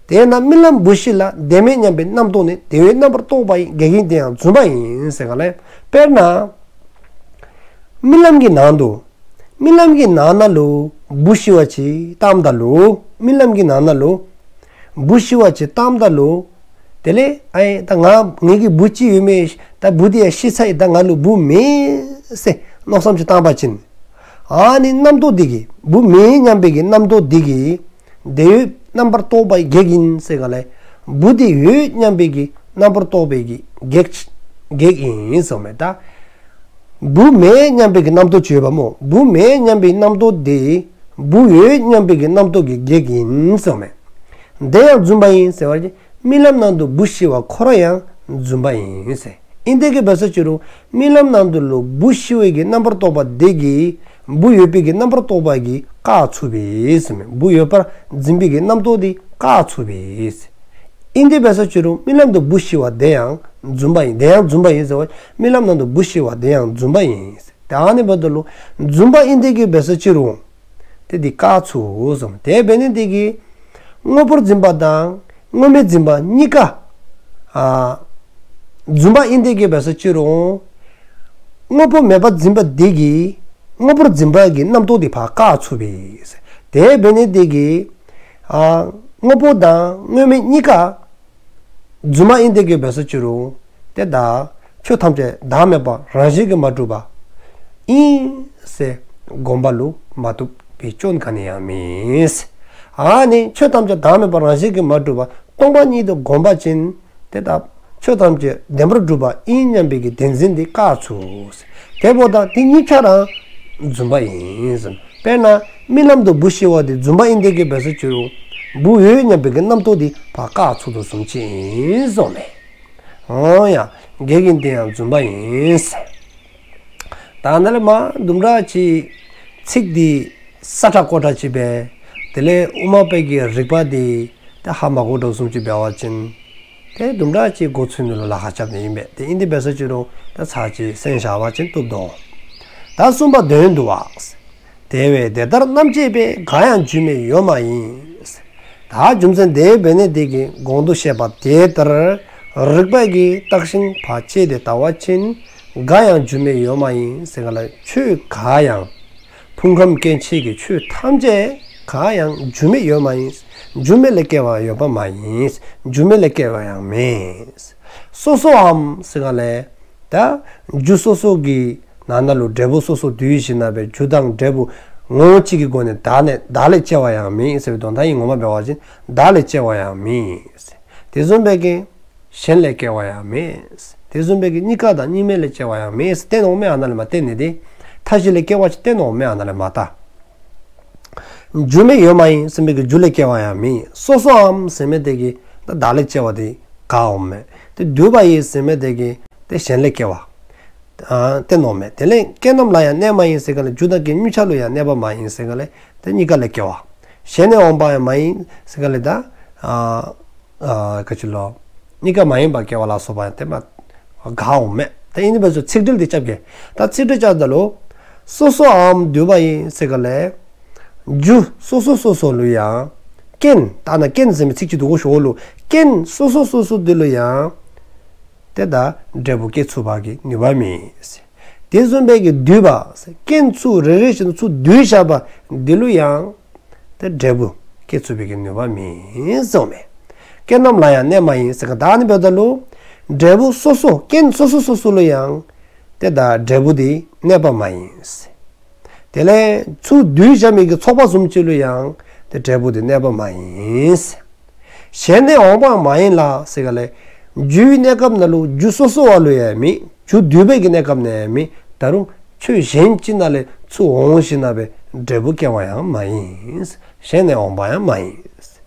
དེས་ན་རྨི་ལམ་བུ་ཤི་ལ་བདེན་མེད་སྙམ་པའི་རྣམ་རྟོག་ནི་དེ་བས་རྣམ་པར་རྟོག་པ་ཡི་གེགས་ཡིན་དེ་ཡང་རྫུན་པ་ཡིན་ཟེར་ག་ལས། དཔེར་ན། རྨི་ལམ་གྱི་ནང་དུ། རྨི་ལམ་གྱི་ནང་ན་ལུ་བུ་ཤི་བ་ཅིག་བལྟམ་ད་ལུ། རྨི་ལམ་གྱི་ནང་ན་ལུ་བུ་ཤི་བ་ཅིག་བལྟམ་ད་ལུ། དེ་ལས་ཨེ་ད་ང་ངེད་ཀྱི་བུ་ཅིག་ཡོད་མེད་ད་བུ་དེ་ཡང་ཤི་ཚར་ཡི་ད་ང་ལུ་བུ་མེད་ཟེར་མནོ་བསམ་ཅིག་བཏང་པ་ཅིན། ཨ་ནི་རྣམ་རྟོག་འདི་གིས་བུ་མེད་སྙམ་པའི་གི་རྣམ་རྟོག་འདི་གིས། དེ་ཡོད་རྣམ་པར་རྟོག་པའི་གེགས་ཡིན་ཟེར་ག་ལས། བུ་དེ་ཡོད་སྙམ་པའི་གི་རྣམ་པར་རྟོག་པའི་གི་གེགས་གེགས་ཡིན་གསུངས་མས་ད། བུ་མེད་སྙམ་པའི་གི་རྣམ་རྟོག་ཅིག་ཡོད་པ་མོ། བུ་མེད་སྙམ་པའི་རྣམ་རྟོག་དེ་ བུ་ཡོད་སྙམ་པའི་གི་རྣམ་རྟོག་གི་གེགས་ཡིན་གསུངས་མས། དེ་ཡང་རྫུན་པ་ཡིན་ཟེར་བ་ཅིག་རྨི་ལམ་ནང་དུ་བུ་ཤི་བ་ཁོ་རང་ཡང་རྫུན་པ་ཡིན་ཟེར། ཨིན་དེ་གི་བས་ས་ཅི་རུང་རྨི་ལམ་ནང་དུ་ལོ་བུ་ཤི་བའི་གི་རྣམ་པར་རྟོག་པ་དེ་གིས་བུ་ཡོད་པའི་གི་རྣམ་པར་རྟོག་པ་གིས་བཀག་ཚུགས་པས་ཟེར་མས། བུ་ཡོད་པར་འཛིན་པའི་གི་རྣམ་རྟོག་དེ་བཀག་ཚུགས་པས་ཟེར། ཨིན་དེ་བས་ས་ཅི་རུང་རྨི་ལམ་དུ་བུ་ཤི་བ་དེ་ཡང་རྫུན་པ་ཡིན། དེ་ཡང་རྫུན་པ་ཡིན་ཟེར་བ་རྨི་ལམ་ནང་དུ་བུ་ཤི་བ་དེ་ཡང་རྫུན་པ་ཡིན་ཟེར། ད་ཨ་ནི་བར་དུ་ལོ་རྫུན་པ་ཨིན་དེ་གི་བས་ས་ཅི་རུང་དེ་དེ་བཀག་ཚུགས་གསུངས། དེ་བས་ནི་དེ་གི་དངོས་པོར་འཛིན་པ་དང་དངོས་མེད་འཛིན་པ་གཉིས་ཀ་ཨ་རྫུན་པ་ཨིན་དེ་གི་བས་ས་ཅི་རུང་དངོས་པོ་མེད་པ་འཛིན་པ་དེ་གི་དངོས་པོར་འཛིན་པ་གི་རྣམ་རྟོག་དེ་ཕར་བཀག་ཚུགས་པས། དེ་བས་ནི་དེ་གི་ཨ་དངོས་པོ་དང་དངོས་མེད་གཉིས་ཀ་རྫུན་མ་ཨིན་དེ་གི་བས་ས་ཅི་རུང་དེ་དག་ཆོས་ཐམས་ཅད་བདག་མེད་པ་རང་བཞིན་གྱིས་མ་གྲུབ་པ་ཨིན་ཟེར་སྒོམ་པ་ལུ་མ་བཏུབ་པའི་སྐྱོན་ག་ནི་ཡང་མེད། ཨ་ནི་ཆོས་ཐམས་ཅད་བདག་མེད་པ་རང་བཞིན་གྱིས་མ་གྲུབ་པ་སྟོང་པ་ཉིད་དུ་སྒོམ་པ་ཅིན་དེ་དག་ཆོས་ཐམས་ཅད་བདེན་པར་གྲུབ་པ་ཨིན་སྙམ་པའི་གི་བདེན་འཛིན་དེ་བཀག་ཚུགས། དེ་འབདཝ་ད་དེ་གཉིས་ཆ་རང་རྫུན་པ་ཡིན་ཟེར། དཔེར་ན་རྨི་ལམ་དུ་བུ་ཤི་བ་དེ་རྫུན་པ་ཨིན་དེ་གི་བས་ས་ཅི་རུང་བུ་ཡོད་སྙམ་པའི་གི་རྣམ་རྟོག་དེ་ཕར་བཀག་ཚུགས་དོ་བཟུམ་ཅིག་ཡིན་གསུངས་མས། འོ་ཡ། གེགས་ཡིན་དེ་ཡང་རྫུན་པ་ཡིན་ཟེར། ད་ནི་ལས་མ་དུམ་གྲ་ཅིག་ཚིག་འདི་ས་ཁྲ་ཀོ་ཁྲ་ཅིག་པས། དེ་ལས་དབུ་མ་པའི་གི་རིགས་པ་འདི་ད་ཧ་མ་གོ་འགྲོ་བཟུམ་ཅིག་འབད་བ་ཅིན། དེ་དུམ་གྲ་ཅིག་མགོ་ཚོས་ནི་ལོ་ལ་ཁ་ཆབ་ནི་ཡིན་པས། དེ་ཨིན་དེ་བས་ས་ཅི་རུང་ད་ཚར་ཅིག་གསན་བཞག་པ་ཅིན་བཏུབ་དོ། ད་གསུམ་པ་དོན་བསྡུ་བ། དེ་བས་དེ་ལྟར་རྣམ་དཔྱོད་པས། འགའ་ཡང་རྒྱུ་མེད་ཡོད་མ་ཡིན། ད་རྒྱུ་མཚན་དེ་བས་ནི་དེ་གི་གོང་དུ་བཤད་པ་དེ་ལྟར་རིགས་པ་གིས་བརྟགས་ཤིང་ཕར་དཔྱད་དེ་ལྟ་བ་ཅིན་འགའ་ཡང་རྒྱུ་མེད་ཡོད་མ་ཡིན་ཟེར་ག་ལ། ཆོས་འགའ་ཡང་ཕུང་ཁམས་སྐྱེ་མཆེད་ཀྱི་ཆོས་ཐམས་ཅད་འགའ་ཡང་རྒྱུ་མེད་ཡོད་མ་ཡིན། རྒྱུ་མེད་ལས་སྐྱེ་བ་ཡོད་པ་མ་ཡིན། རྒྱུ་མེད་ལས་སྐྱེ་བ་ཡང་མེད། སོ་སོའམ་ཟེར་ག་ལས། ད་རྒྱུ་སོ་སོ་གི་ནང་ན་ལུ་འབྲས་བུ་སོ་སོ་འདུས་ཞིནམ་ལས་རྒྱུ་དང་འབྲས་བུ་ངོ་བོ་གཅིག་གི་སྒོ་ནས་བདག་ནི་བདག་ལས་སྐྱེ་བ་ཡང་མེད་ཟེར་བའི་དོན་དག་ཨིན། ངོ་མ་འབད་བ་ཅིན་བདག་ལས་སྐྱེ་བ་ཡང་མེད། དེ་བཟུམ་སྦེ་གི་གཞན་ལས་སྐྱེ་བ་ཡང་མེད། དེ་བཟུམ་སྦེ་གི་གཉིས་ཀ་དང་གཉིས་མེད་ལས་སྐྱེ་བ་ཡང་མེད། བསྟན་འོང་མེ་ཨ་ན་ལས་མ་བསྟན་ནི་དེ། མཐའ་བཞི་ལས་སྐྱེ་བ་ཅིག་བསྟན་འོང་མེ་ཨ་ན་ལས་མ་ད། རྒྱུ་མེད་ཡོད་མ་ཡིན་ཟེར་མི་གི་རྒྱུ་ལས་སྐྱེ་བ་ཡང་མེད། སོ་སོའམ་ཟེར་མི་དེ་གི་ད་བདག་ལས་སྐྱེ་བ་དེ་འགའ་འོང་མེ། དེ་འདུས་པ་ཡིན་ཟེར་མི་དེ་གི་དེ་གཞན་ལས་སྐྱེ་བ། ཨ་བསྟན་འོང་མེ། དེ་ལས་སྐྱེས་རྣམས་ལ་ཡང་གནས་མ་ཡིན་ཟེར་ག་ལས། རྒྱུ་དང་རྐྱེན་གཉིས་ཆ་ལུ་ཡང་གནས་པ་མ་ཡིན་ཟེར་ག་ལས། དེ་གཉིས་ཀ་ལས་སྐྱེ་བ། གཞན་ནས་འོང་པ་ཡང་མ་ཡིན་ཟེར་ག་ལས་ད། ཨ་ཨ་ག་ཅི་ལོ། གཉིས་ཀ་མ་ཡིན་པ་སྐྱེ་བ་ལ་སོགས་པ་ཡང་དེ་མ་འགའ་འོང་མེ། ད་ཨིན་དེ་བས་ཚིག་འགྲེལ་འདི་རྐྱབ་གེ། ད་ཚིག་འགྲེལ་རྐྱབ་ད་ལུ། སོ་སོའམ་འདུས་པ་ཡིན་ཟེར་ག་ལས། རྒྱུ་སོ་སོ་སོ་སོ་ལུ་ཡང་། རྐྱེན་ད་ན་རྐྱེན་ཟེར་མི་ཚིག་ཅིག་འདུག་གོ་ཞོ་ལུ། རྐྱེན་སོ་སོ་སོ་སོ་འདི་ལུ་ཡང་། དེ་ད་འབྲས་བུ་སྐྱེ་ཚུགས་པ་གི་ནུས་པ་མེད། དེ་བཟུམ་སྦེ་གི་འདུས་པ། རྐྱེན་ཚུ་རེ་རེ་བཞིན་དུ་ཚུ་འདུས་བཞག་པ་འདི་ལུ་ཡང་། དེ་འབྲས་བུ་སྐྱེ་ཚུགས་པའི་གི་ནུས་པ་མེད་གསུངས་མེ། སྐྱེས་རྣམས་ལ་ཡང་གནས་མ་ཡིན་ཟེར་ག་ད་ནི་འབདཝ་ད་ལུ། འབྲས་བུ་སོ་སོ་རྐྱེན་སོ་སོ་སོ་སོ་ལུ་ཡང་། དེ་ད་འབྲས་བུ་དེ་གནས་པ་མ་ཡིན། དེ་ལས་ཚུ་འདུས་བཞག་མི་གི་ཚོགས་པ་བཟུམ་ཅིག་ལུ་ཡང་དེ་འབྲས་བུ་དེ་གནས་པ་མ་ཡིན། གཞན་ནས་འོང་པ་མ་ཡིན་ལ་ཟེར་ག་ལས། རྒྱུའི་གནས་སྐབས་ན་ལུ་རྒྱུ་སོ་སོ་བ་ལུ་ཡང་མེད། རྒྱུ་འདུས་པའི་གི་གནས་སྐབས་ན་ཡང་མེད། ད་རུང་ཆོས་གཞན་ཅིག་ན་ལས་ཚུ་འོང་ཞིནམ་ལས་འབྲས་བུ་སྐྱེ་བ་ཡང་མ་ཡིན། གཞན་ནས་འོང་པ་ཡང་མ་ཡིན།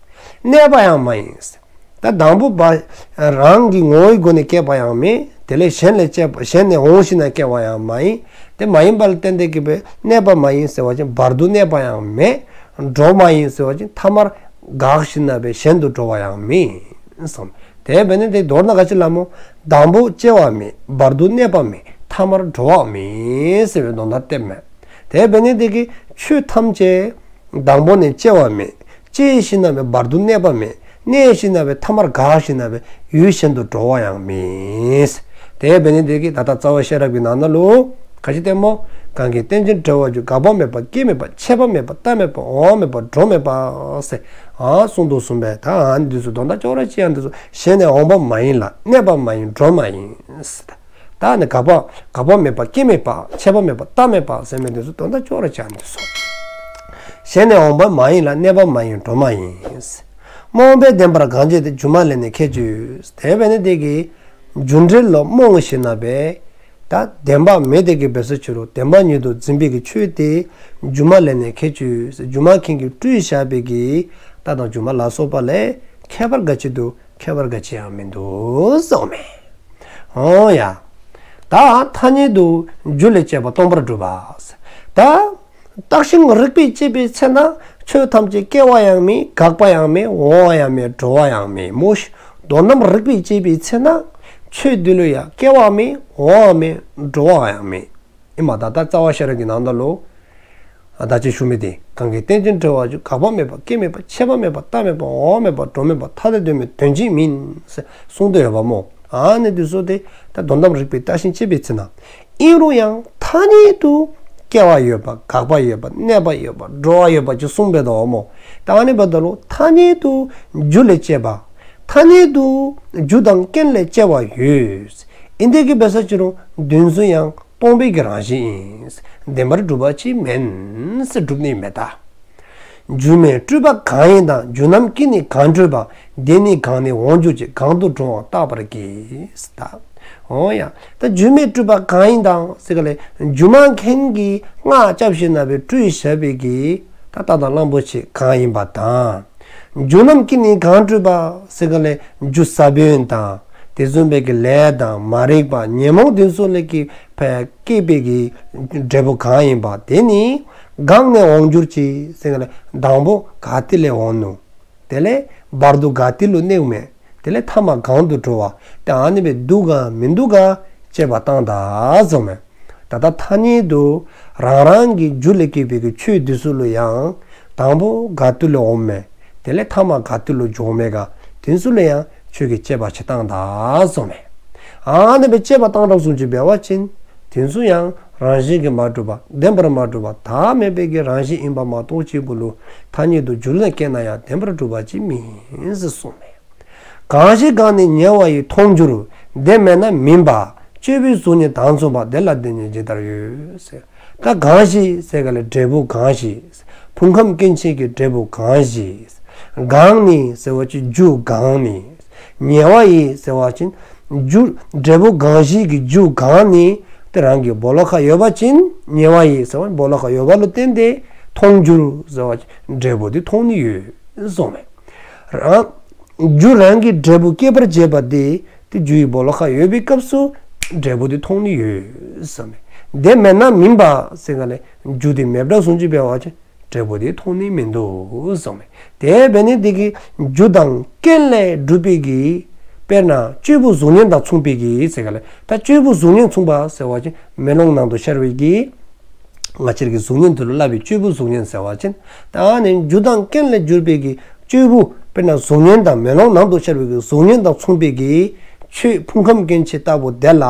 གནས་པ་ཡང་མ་ཡིན། ད་དང་པོ་བ་རང་གི་ངོ་བོའི་སྒོ་ནས་སྐྱེས་པ་ཡང་མེད། དེ་ལས་གཞན་ལས་སྐྱེས་པ་གཞན་ནས་འོང་ཞིནམ་ལས་སྐྱེ་བ་ཡང་མ་ཡིན། དེ་མ་ཡིན་པ་ལ་བརྟེན་ཏེ་གི་བས་གནས་པ་མ་ཡིན་ཟེར་བ་ཅིན་བར་དུ་གནས་པ་ཡང་མེད། འགྲོ་མ་ཡིན་ཟེར་བ་ཅིན་ཐ་མར་འགག་ཞིནམ་ལས་གཞན་དུ་འགྲོ་བ་ཡང་མེད་གསུངས། དེ་བས་ནི་དེ་མདོར་ན་ག་ཅི་ལ་མོ། དང་པོ་སྐྱེ་བ་མེད། བར་དུ་གནས་པ་མེད། ཐ་མར་འགྲོ་བ་མེད་ཟེར་བའི་དོན་དག་སྟོནམ་མེ། དེ་བས་ནི་དེ་གི་ཆོས་ཐམས་ཅད་དང་པོ་ནས་སྐྱེ་བ་མེད། སྐྱེས་ཞིནམ་ལས་བར་དུ་གནས་པ་མེད། གནས་ཞིནམ་ལས་ཐ་མར་འགག་ཞིནམ་ལས་ཡུལ་གཞན་དུ་འགྲོ་བ་ཡང་མེད། དེ་བས་ནི་དེ་གི་ད་ལྟ་རྩ་བ་ཤེས་རབ་ཀྱི་ནང་ན་ལུ། ག་ཅི་སྟོནམ་མོ། གང་གིས་རྟེན་ཅིང་འབྲེལ་བར་འགྱུར། འགག་པ་མེད་པ་སྐྱེ་མེད་པ། ཆད་པ་མེད་པ་རྟག་མེད་པ། འོང་མེད་པ་འགྲོ་མེད་པ་ཟེར། ཨ་གསུངས་འདུག་གསུངས་པས། ད་ཨ་ནི་འདི་ཚུ་དོན་དག་ཅོག་ར་གཅིག་ཡང་འདི་ཚུ་གཞན་ནས་འོང་པ་མ་ཡིན་ལ། གནས་པ་མ་ཡིན་འགྲོ་མ་ཡིན་ཟེར། ད་ནི་འགག་པ་འགག་པ་མེད་པ་སྐྱེ་མེད་པ། ཆད་པ་མེད་པ་རྟག་མེད་པ་ཟེར་མི་འདི་ཚུ་དོན་དག་ཅོག་ར་གཅིག་ཡང་འདི་ཚུ། གཞན་ནས་འོང་པ་མ་ཡིན་ལ། གནས་པ་མ་ཡིན་འགྲོ་མ་ཡིན། རྨོངས་པས་བདེན་པར་གང་བྱས་ཏེ། སྒྱུ་མ་ལས་ནི་ཁྱད་ཅི་ཡོད། དེ་བས་ནི་དེ་གི་རྒྱུ་འབྲས་ལ་རྨོངས་ཞིནམ་ལས། ད་བདེན་པ་མེད་དེ་གི་སྦས་སུ་ཕྱིར་རོ། བདེན་པ་ཉིད་དུ་འཛིན་པའི་གི་ཆོས་དེ་སྒྱུ་མ་ལས་ནི་ཁྱད་ཆོས། སྒྱུ་མ་མཁན་གྱིས་སྤྲུལ་བཞག་པའི་གི་རྟ་དང་སྒྱུ་མ་ལ་སོགས་པ་ལས་ཁྱད་པར་ག་ཅི་འདུག་ཁྱད་པར་ག་ཅི་ཡང་མི་འདུག་གསུངས་མས། འོ་ཡ། ད་ཐ་སྙད་དུ་རྒྱུ་ལས་སྐྱེས་པ་སྟོང་པར་སྒྲུབ་པ། ད་བརྟགས་ཤིང་རིགས་པས་དཔྱད་པའི་ཚེ་ན་ཆོས་ཐམས་ཅད་སྐྱེ་བ་ཡང་མེད། འགག་པ་ཡང་མེད། འོང་བ་ཡང་མེད། འགྲོ་བ་ཡང་མེད་མོ། དོན་དམ་རིགས་པས་དཔྱད་པའི་ཚེ་ན་ཆོས་འདི་ལུ་ཡང་སྐྱེ་བ་མེད། འོང་བ་མེད། འགྲོ་བ་ཡང་མེད། ཨེ་མ་ད་ལྟ་རྩ་བ་ཤེས་རབ་ཀྱི་ནང་ན་ལུ་ད་ཅི་ཞུ་མི་དེ། གང་གིས་རྟེན་ཅིང་འབྲེལ་བར་འགྱུར། འགག་པ་མེད་པ། སྐྱེ་མེད་པ། ཆད་པ་མེད་པ། རྟག་མེད་པ། འོང་མེད་པ། འགྲོ་མེད་པ། ཐ་དད་དོན་མེད། དོན་གཅིག་མིན། ཟེར་གསུངས་ཏེ་ཡོད་པ་མོ། ཨ་ནི་དེ་ཚོ་དེ་ད་དོན་དམ་རིགས་པས་བརྟགས་ཤིང་དཔྱད་པའི་ཚེ་ན། ཨིན་རུང་ཡང་ཐ་སྙད་དུ་སྐྱེ་བ་ཡོད་པ། འགག་པ་ཡོད་པ། གནས་པ་ཡོད་པ། འགྲོ་བ་ཡོད་པ་ཅིག་གསུངས་པའི་དོ་མོ། ད་ཨ་ནི་འབདཝ་ད་ལུ་ཐ་སྙད་དུ་རྒྱུ་ལས་སྐྱེས་པ། ཐ་སྙད་དུ་རྒྱུ་དང་རྐྱེན་ལས་སྐྱེ་བ་ཡོད། ཨིན་དེ་གི་སྦས་སུ་ཕྱིར་རོ། དེ་ཚོ་ཡང་སྟོང་པའི་གི་རང་བཞིན་ཨིན། བདེན་པར་གྲུབ་པ་ཅིག་མིན་ཟེར་སྒྲུབ་ནི་མེད་ད། སྒྱུ་མའི་སྤྲུལ་པ་གང་ཡིན་དང་། སྒྱུ་རྣམས་ཀྱིས་ནི་གང་སྤྲུལ་པ། དེ་ནི་གང་ནས་འོང་གྱུར་ཅིག། གང་དུ་འགྲོ་འོང་བརྟག་པར་གྱིས། ད། འོ་ཡ། ད་སྒྱུ་མའི་སྤྲུལ་པ་གང་ཡིན་དང་ཟེར་ག་ལས་སྒྱུ་མ་མཁན་གྱིས་སྔགས་རྐྱབ་ཞིནམ་ལས་སྤྲུལ་བཞག་པའི་གི་ད་རྟ་དང་གླང་པོ་ཆེ་གང་ཡིན་པ་དང་། སྒྱུ་རྣམས་ཀྱིས་ནི་གང་སྤྲུལ་པ་ཟེར་ག་ལས་རྒྱུ་ས་བོན་དང་དེ་བཟུམ་པའི་གི་ལས་དང་མ་རིག་པ་ཉོན་མོངས་དེ་ཚོ་ལས་ཀྱི་ཕར་སྐྱེས་པའི་གི་འབྲས་བུ་གང་ཡིན་པ་དེ་ནི་གང་ནས་འོང་གྱུར་ཅིག་ཟེར་ག་ལས་དང་པོ་ག་ཏེ་ལས་འོང་ནུག། དེ་ལས་བར་དུ་ག་ཏེ་ལུ་གནས་མེད། དེ་ལས་ཐ་མ་གང་དུ་འགྲོ་བ། དེ་ཨ་ནི་སྦེ་འདུག་ག་མི་འདུག་ག་དཔྱད་པ་བཏང་ད་གསུངས་མས། ད་ལྟ་ཐ་སྙད་དུ་རང་རང་གི་རྒྱུ་ལས་སྐྱེས་པའི་གི་ཆོས་འདི་ཚུ་ལུ་ཡང་དང་པོ་ག་ཏེ་ལུ་འོང་མེད། དེ་ལས་ཐ་མ་ག་ཏེ་ལུ་འགྱོ་མེད་ག་དེ་ཚུ་ལུ་ཡང་ཁྱོད་ཀྱིས་དཔྱད་པ་ཅིག་བཏང་ད་གསུངས་མས། ཨ་ནི་སྦེ་དཔྱད་པ་བཏང་དྲགས་སོང་ཅིག་འབད་བ་ཅིན་དེ་ཚུ་ཡང་རང་བཞིན་གྱིས་མ་གྲུབ་པ་བདེན་པར་མ་གྲུབ་པ་བདག་མེད་པའི་གི་རང་བཞིན་ཨིན་པ་མ་གཏོགས་གཅིག་པུ་ལུ་ཐ་སྙད་དུ་རྒྱུ་ལས་སྐྱེས་ན་ཡང་བདེན་པར་གྲུབ་པ་ཅིག་མིན་ཟེར་གསུངས་མས། གང་ཞིག་གང་ནི་ཉེ་བ་ཡིས་མཐོང་འགྱུར། དེ་མེད་ན་མིན་པ། སྤྱོད་པའི་གཟུགས་བརྙན་དང་མཚུངས་པ། དེ་ལ་དེ་ཉིད་ཇི་ལྟར་ཡོད་ཟེར། ད་གང་ཞིག་ཟེར་ག་ལས་འབྲས་བུ་གང་ཞིག། ཕུང་ཁམས་སྐྱེ་མཆེད་ཀྱི་འབྲས་བུ་གང་ཞིག། གང་ནི་ཟེར་བ་ཅིན་རྒྱུ་གང་ནི། ཉེ་བ་ཡིས་ཟེར་བ་ཅིན་རྒྱུ་འབྲས་བུ་གང་ཞིག་གི་རྒྱུ་གང་ནི་དེ་རང་གི་སྦོ་ལོགས་ཁར་ཡོད་པ་ཅིན་ཉེ་བ་ཡིས་ཟེར་བ་སྦོ་ལོགས་ཁར་ཡོད་པ་ལུ་བརྟེན་ཏེ་མཐོང་འགྱུར་ཟེར་བ་ཅིན་འབྲས་བུ་དེ་མཐོང་ནི་ཡོད་གསུངས་མས། རང་རྒྱུ་རང་གི་འབྲས་བུ་སྐྱེད་པར་བྱེད་པ་དེ་དེ་རྒྱུ་ཡི་སྦོ་ལོགས་ཁར་ཡོད་པའི་སྐབས་སུ་འབྲས་བུ་དེ་མཐོང་ནི་ཡོད་གསུངས་མས། དེ་མེད་ན་མིན་པ་ཟེར་ག་ལས་རྒྱུ་དེ་མེདཔ་བཟུམ་ཅིག་འབད་བ་ཅིན་འབྲས་བུ་དེ་མཐོང་ནི་མིན་འདུག་གསུངས་མས། དེ་འབད་ནི་དེ་གིས་རྒྱུ་དང་རྐྱེན་ལས་གྲུབ་པའི་གི་དཔེར་ན་སྤྱོད་པོ་གཟུགས་བརྙན་དང་མཚུངས་པའི་གི་ཟེར་ག་ལས་ད་སྤྱོད་པོ་གཟུགས་བརྙན་མཚུངས་པ་ཟེར་བ་ཅིན་མེ་ལོང་ནང་དུ་ཤར་བའི་གི་ང་བཅས་ཀྱི་གཟུགས་བརྙན་དེ་ལུ་སླབ་པའི་སྤྱོད་པོ་གཟུགས་བརྙན་ཟེར་བ་ཅིན་ད་ནི་རྒྱུ་དང་རྐྱེན་ལས་གྱུར་པའི་གི་སྤྱོད་པོ་དཔེར་ན་གཟུགས་བརྙན་དང་མེ་ལོང་ནང་དུ་ཤར་བའི་གི་གཟུགས་བརྙན་དང་མཚུངས་པའི་གི་ཆོས་ཕུང་ཁམས་སྐྱེ་མཆེད་ལྟ་བུ་དེ་ལ་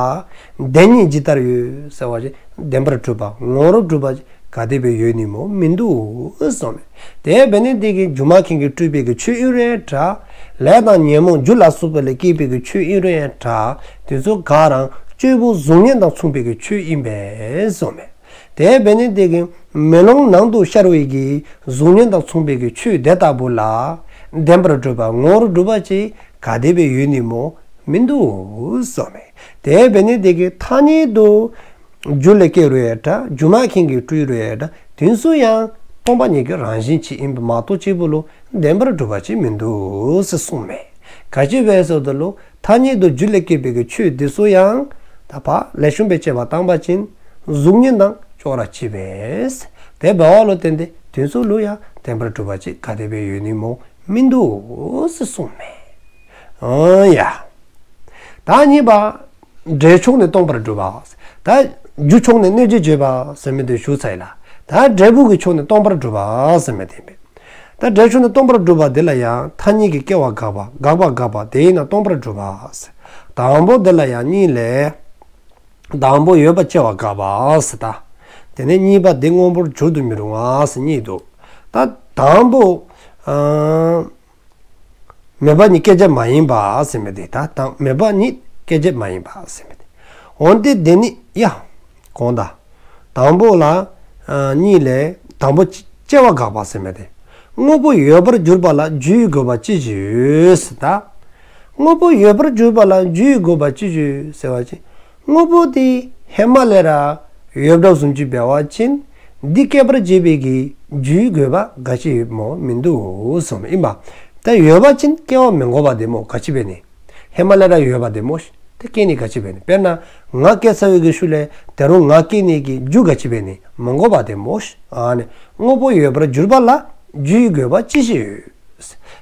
དེ་ཉིད་ཇི་ལྟར་ཡོད་ཟེར་བ་ཅིན་བདེན་པར་གྲུབ་པ་ངོ་བོར་གྲུབ་པ་ག་དེ་སྦེ་ཡོད་ནི་མོ་མིན་འདུག་གསུངས་མས། དེ་འབད་ནི་དེ་གིས་སྒྱུ་མ་མཁན་གྱིས་སྤྲུལ་པའི་གི་ཆོས་ཨིན་རུང་འདྲ། ལས་དང་ཉོན་མོངས་རྒྱུ་ལ་སོགས་པ་ལས་སྐྱེས་པའི་གི་ཆོས་ཨིན་རུང་འདྲ། དེ་ཚུ་ག་ར་སྤྱོད་པོ་གཟུགས་བརྙན་དང་མཚུངས་པའི་གི་ཆོས་ཨིན་པས་གསུངས་མས། དེ་འབད་ནི་དེ་གིས་མེ་ལོང་ནང་དུ་ཤར་བའི་གི་གཟུགས་བརྙན་དང་མཚུངས་པའི་གི་ཆོས་དེ་ལྟ་བུ་ལ་བདེན་པར་གྲུབ་པ་ངོ་བོར་གྲུབ་པ་ཅིག་ག་དེ་སྦེ་ཡོད་ནི་མོ་མིན་འདུག་གསུངས་མས། དེ་འབད་ནི་དེ་གིས་ཐ་སྙད་དུ་རྒྱུ་ལས་སྐྱེས་རུང་འདྲ། སྒྱུ་མ་མཁན་གྱིས་སྤྲུལ་རུང་འདྲ། དེ་ཚུ་ཡང་སྟོང་པ་ཉིད་ཀྱི་རང་བཞིན་ཅིག་ཨིན་པ་མ་གཏོགས་གཅིག་པུ་ལུ་བདེན་པར་གྲུབ་པ་ཅིག་མིན་འདུག་ཟེར་གསུངས་མས། ག་ཅི་སྦེ་ཟེར་བ་ཅིན་ཐ་སྙད་དུ་རྒྱུ་ལས་སྐྱེས་པའི་གི་ཆོས་འདི་ཚུ་ཡང་ད་ཕར་ལེགས་ཤོམ་སྦེ་དཔྱད་པ་བཏང་པ་ཅིན་གཟུགས་བརྙན་དང་ཅོག་ར་གཅིག་པས། དེ་འབདཝ་ལུ་བརྟེན་ཏེ་དེ་ཚུ་ལུ་ཡང་བདེན་པར་གྲུབ་པ་ཅིག་ག་དེ་སྦེ་ཡོད་ནི་མོ་མིན་འདུག་ཟེར་གསུངས་མས། ཨང་ཡ། ད་གཉིས་པ། འབྲས་ཕྱོགས་ནས་སྟོང་པར་སྒྲུབ་པ། ད་རྒྱུ་ཕྱོགས་ནས་གནོད་བྱེད་བརྗོད་པ་ཟེར་མི་དེ་ཞུ་ཚར་ཡི་ལགས། ད་འབྲས་བུ་གི་ཕྱོགས་ནས་སྟོང་པར་སྒྲུབ་པ་ཟེར་མི་དེ་ཨིན་པས། ད་འབྲས་ཕྱོགས་ནས་སྟོང་པར་སྒྲུབ་པ་དེ་ལ་ཡང་ཐ་སྙད་ཀྱི་སྐྱེ་བ་དགག་པ་འགག་པ་དགག་པ་དེ་ཡིན་ན་སྟོང་པར་སྒྲུབ་པ་ཟེར། དང་པོ་དེ་ལ་ཡང་གཉིས་ལས། དང་པོ་ཡོད་པ་སྐྱེ་བ་དགག་པ་ཟེར་ད། དེ་ནས་གཉིས་པ་དེ་དངོས་པོར་འགྱུར་དུ་མི་རུང་བ་ཟེར་གཉིས་འདུག་ད་དང་པོ། ཨ། མེད་པ་ཉིད་སྐྱེད་བྱེད་མ་ཡིན་པ་ཟེར་མི་དེ་ད་དང་མེད་པ་ཉིད་སྐྱེད་བྱེད་མ་ཡིན་པ་ཟེར་མི་དེ། འོན་ཏེ་དེ་ནི་ཡ། གོང་དང་། དང་པོ་ལ། ཨ། གཉིས་ལས་དང་པོ་སྐྱེ་བ་དགག་པ་ཟེར་མི་དེ། དངོས་པོ་ཡོད་པར་གྱུར་པ་ལ་རྒྱུའི་དགོས་པ་ཅི་ཞིག་ཡོད་ཟེར་ད། དངོས་པོ་ཡོད་པར་གྱུར་པ་ལ་རྒྱུའི་དགོས་པ་ཅི་ཞིག་ཡོད་ཟེར་བ་ཅིན། དངོས་པོ་དེ་ ཧེ་མ་ལས་ར་ཡོད་འགྲོ་བཟུམ་ཅིག་འབད་བ་ཅིན་འདི་སྐྱེད་པར་བྱེད་པའི་གི་རྒྱུའི་དགོས་པ་ག་ཅི་ཡོད་མོ་མིན་འདུག་གསུངས་ཡིན་པ། ད་ཡོད་པ་ཅིན་སྐྱེ་བ་མི་དགོས་པ་དེ་མོ་ག་ཅི་འབད་ནི། ཧེ་མ་ལས་ར་ཡོད་པ་དེ་མོ་ཤ་དེ་སྐྱེ་ནི་ག་ཅི་འབད་ནི། དཔེར་ན་ང་སྐྱེ་ཚར་བའི་གི་ཤུལ་ལས་དེ་རུང་ང་སྐྱེ་ནི་གི་རྒྱུ་ག་ཅི་འབད་ནི་མི་དགོས་པ་དེ་མོ་ཤ། ཨ་ནི་དངོས་པོ་ཡོད་པར་གྱུར་པ་ལ་རྒྱུའི་དགོས་པ་ཅི་ཞིག་ཡོད།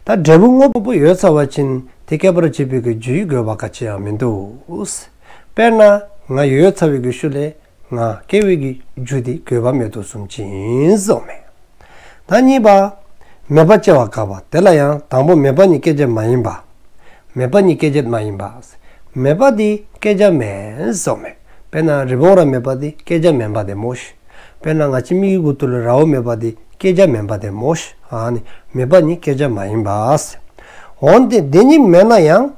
ད་འབྲས་བུ་དངོས་པོ་ཡོད་ཚར་བ་ཅིན་དེ་སྐྱེད་པར་བྱེད་པའི་གི་རྒྱུའི་དགོས་པ་ག་ཅི་ཡང་མི་འདུག། དཔེར་ན་ང་ཡོད་ཚར་བའི་གི་ཤུལ་ལས་ང་སྐྱེ་བའི་གི་རྒྱུ་དེ་དགོས་པ་མེད་དོ་བཟུམ་ཅིག་ཡིན་གསུངས་མས། ད་གཉིས་པ། མེད་པ་སྐྱེ་བ་དགག་པ་དེ་ལ་ཡང་དང་པོ་མེད་པ་ཉིད་སྐྱེད་བྱ་མ་ཡིན་པ། མེད་པ་ཉིད་སྐྱེད་བྱེད་མ་ཡིན་པ། མེད་པ་དེ་སྐྱེད་བྱ་མེན་གསུངས་མས། དཔེར་ན་རི་བོང་རྭ་མེད་པ་དེ་སྐྱེད་བྱ་མེན་པ་དེ་མོ་ཤ། དཔེར་ན་ང་བཅས་མིག་གི་གུ་ཏུ་ལུ་རྭ་བོ་མེད་པ་དེ་སྐྱེད་བྱ་མེན་པ་དེ་མོ་ཤ། ཨ་ནི་མེད་པ་ཉིད་སྐྱེད་བྱ་མ་ཡིན་པ། འོན་ཏེ་དེ་གཉིས་མེད་ན་ཡང་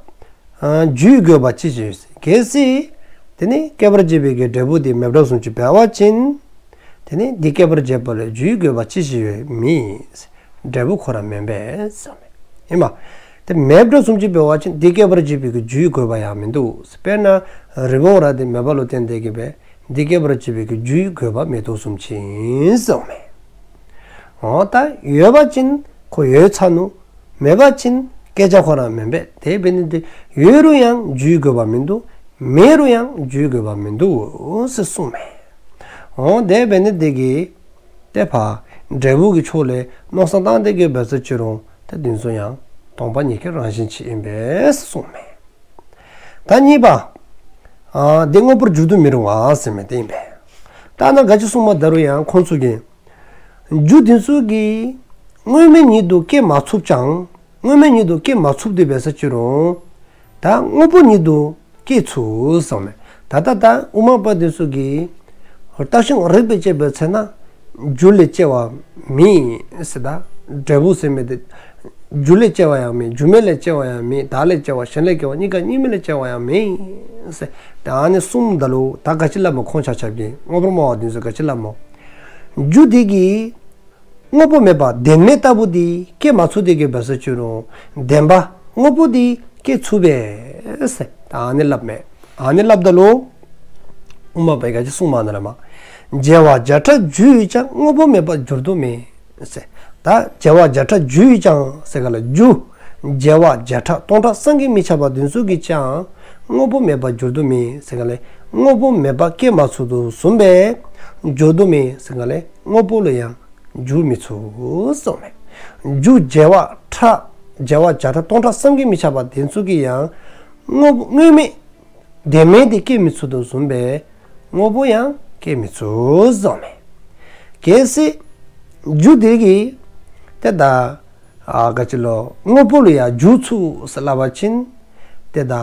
རྒྱུའི་དགོས་པ་ཅི་ཞིག་ཡོད། གལ་སྲིད་དེ་ནི་སྐྱེད་པར་བྱེད་པའི་གི་འབྲས་བུ་དེ་མེད་འགྲོ་བཟུམ་ཅིག་འབད་བ་ཅིན་དེ་ནི་འདི་སྐྱེད་པར་བྱེད་པ་ལ་རྒྱུའི་དགོས་པ་ཅི་ཞིག་ཡོད་མེད། འབྲས་བུ་ཁོ་རང་མེན་པས་གསུངས་མས། ཡིན་པ། དེ་མེད་འགྲོ་བཟུམ་ཅིག་འབད་བ་ཅིན་འདི་སྐྱེད་པར་བྱེད་པའི་གི་རྒྱུའི་དགོས་པ་ཡང་མི་འདུག། དཔེར་ན་རི་བོང་རྭ་དེ་མེད་པ་ལུ་བརྟེན་ཏེ་གི་འབད་འདི་སྐྱེད་པར་བྱེད་པའི་གི་རྒྱུའི་དགོས་པ་མེད་དོ་བཟུམ་ཅིག་ཡིན་གསུངས་མས། འོ་ད་ཡོད་པ་ཅིན་ཁོ་ཡོད་ཚར་ནུག། མེད་པ་ཅིན་སྐྱེད་བྱ་ཁོ་རང་མེན་པས། དེ་འབད་ནི་དེ་ཡོད་རུང་ཡང་རྒྱུའི་དགོས་པ་མི་འདུག། མེད་རུང་ཡང་རྒྱུའི་དགོས་པ་མི་འདུག་ཟེར་གསུངས་མས། འོ་དེ་འབད་ནི་དེ་གིས་དེ་ཕར་འབྲས་བུ་གི་ཕྱོགས་ལས་མནོ་བསམ་བཏང་སྟེ་གི་འབད་ས་ཅི་རུང་དེ་དེ་ཚུ་ཡང་སྟོང་པ་ཉིད་ཀྱི་རང་བཞིན་ཅིག་ཡིན་པས་གསུངས་མས། ད་གཉིས་པ། ཨ་དེ་དངོས་པོར་འགྱུར་དུ་མི་རུང་བ་ཟེར་མི་དེ་ཡིན་པས། ད་ནི་ག་ཅི་གསུངས་མ་ད་རུང་ཡང་ཁོང་ཚོ་གི་རྒྱུ་དེ་ཚུ་གིས་དངོས་མེད་ཉིད་དུ་སྐྱེ་མ་ཚུགས་ཀྱང་། དངོས་མེད་ཉིད་དུ་སྐྱེ་མ་ཚུགས་དེ་འབད་ས་ཅི་རུང་ད་དངོས་པོ་ཉིད་དུ་སྐྱེ་ཚུགས་གསུངས་མས། ད་ལྟ་ད་དབུ་མ་པ་དེ་ཚུ་གིས་བརྟགས་ཤིང་རིགས་པས་དཔྱད་པའི་ཚེ་ན་རྒྱུ་ལས་སྐྱེ་བ་མེད་ཟེར། ད་འབྲས་བུ་ཟེར་མི་དེ་རྒྱུ་ལས་སྐྱེ་བ་ཡང་མེད། རྒྱུ་མེད་ལས་སྐྱེ་བ་ཡང་མེད། བདག་ལས་སྐྱེ་བ་གཞན་ལས་སྐྱེ་བ་གཉིས་ཀ་གཉིས་མེད་ལས་སྐྱེ་བ་ཡང་མེད་ཟེར། ད་ཨ་ནི་གསུངས་ད་ལུ་ད་ག་ཅི་སླབ་མོ། ཁོང་ཆ་ཁྱབ་ཀྱིས་དངོས་པོར་སྨྲ་བ་དེ་ཚུ་ག་ཅི་སླབ་མོ། རྒྱུ་དེ་གིས་དངོས་པོ་མེད་པ་བདེན་མེད་ལྟ་བུ་དེ་སྐྱེ་མ་ཚུགས་དེ་གི་འབད་ས་ཅི་རུང་བདེན་པ་དངོས་པོ་དེ་སྐྱེ་ཚུགས་པས་ཟེར། ད་ཨ་ནི་སླབ་མས། ཨ་ནི་སླབ་ད་ལུ་དབུ་མ་པས་ག་ཅི་གསུངས་མ་ན་ལ་མ། བྱེ་བ་བརྒྱ་ཕྲག་རྒྱུ་ཡིས་ཀྱང་དངོས་པོ་མེད་པར་འགྱུར་དུ་མེད་ཟེར། ད་བྱེ་བ་བརྒྱ་ཕྲག་རྒྱུ་ཡིས་ཀྱང་ཟེར་ག་ལ་རྒྱུ། བྱེ་བ་བརྒྱ་ཕྲག་སྟོང་ཕྲག་བསམ་གྱིས་མི་ཁྱབ་པ་དེ་ཚུ་གིས་ཀྱང་དངོས་པོ་མེད་པར་འགྱུར་དུ་མེད་ཟེར་ག་ལས་དངོས་པོ་མེད་པ་སྐྱེ་མ་ཚུགས་དོ་བཟུམ་སྦེ་འགྱུར་དུ་མེད་ཟེར་ག་ལས་དངོས་པོ་ལུ་ཡང་འགྱུར་མི་ཚུགས་གསུངས་མས། རྒྱུ་བྱེ་བ་ཕྲག་བྱེ་བ་བརྒྱ་ཕྲག་སྟོང་ཕྲག་བསམ་གྱིས་མི་ཁྱབ་པ་དེ་ཚུ་གིས་ཡང་དངོས་དངོས་མེད་བདེན་མེད་དེ་སྐྱེ་མི་ཚུགས་དོ་བཟུམ་སྦེ་དངོས་པོ་ཡང་སྐྱེ་མི་ཚུགས་གསུངས་མས། གལ་སྲིད་རྒྱུ་དེ་གིས་དེ་ད་ཨ་ག་ཅི་ལོ་དངོས་པོ་ལུ་ཡང་འགྱུར་ཚུགས་ཟེར་སླབ་པ་ཅིན་དེ་ད་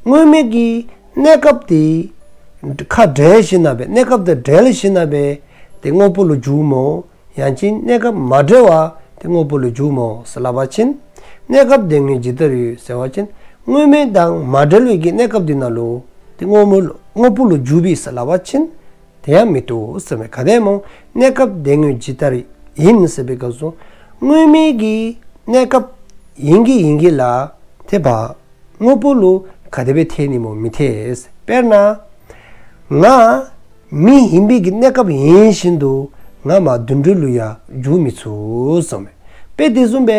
དངོས་མེད་ཀྱི་གནས་སྐབས་དེ་ཁ་བྲལ་ཞིནམ་ལས་གནས་སྐབས་དེ་བྲལ་ཞིནམ་ལས་དེ་དངོས་པོ་ལུ་འགྱུར་མོ། ཡང་ཅིན་གནས་སྐབས་མ་བྲལ་བ་དེ་དངོས་པོ་ལུ་འགྱུར་མོ་ཟེར་སླབ་པ་ཅིན། གནས་སྐབས་དེ་དངོས་ཇི་ལྟར་ཡོད་ཟེར་བ་ཅིན། དངོས་མེད་དང་མ་བྲལ་བའི་གི་གནས་སྐབས་དེ་ནང་ལུ་དེ་དངོས་མོ་དངོས་པོ་ལུ་འགྱུར་བས་ཟེར་སླབ་པ་ཅིན། དེ་ཡང་མི་འདུག་ཟེར་མས། ག་དེ་མོ་གནས་སྐབས་དེ་དངོས་ཇི་ལྟར་ཡིན་ཟེར་བའི་སྐབས་སུ། དངོས་མེད་ཀྱི་གནས་སྐབས་ཡིན་གྱི་ཡིན་གྱི་ལ་དེ་བ། དངོས་པོ་ལུ་ག་དེ་སྦེ་འཐད་ནི་མོ་མི་འཐད། དཔེར་ན། ང་མི་ཡིན་པའི་གི་གནས་སྐབས་ཡིན་བཞིན་དུ་ང་མ་དུད་འགྲོ་ལུ་ཡང་འགྱུར་མི་ཚུགས་གསུངས་མས། དཔེ་དེ་བཟུམ་སྦེ་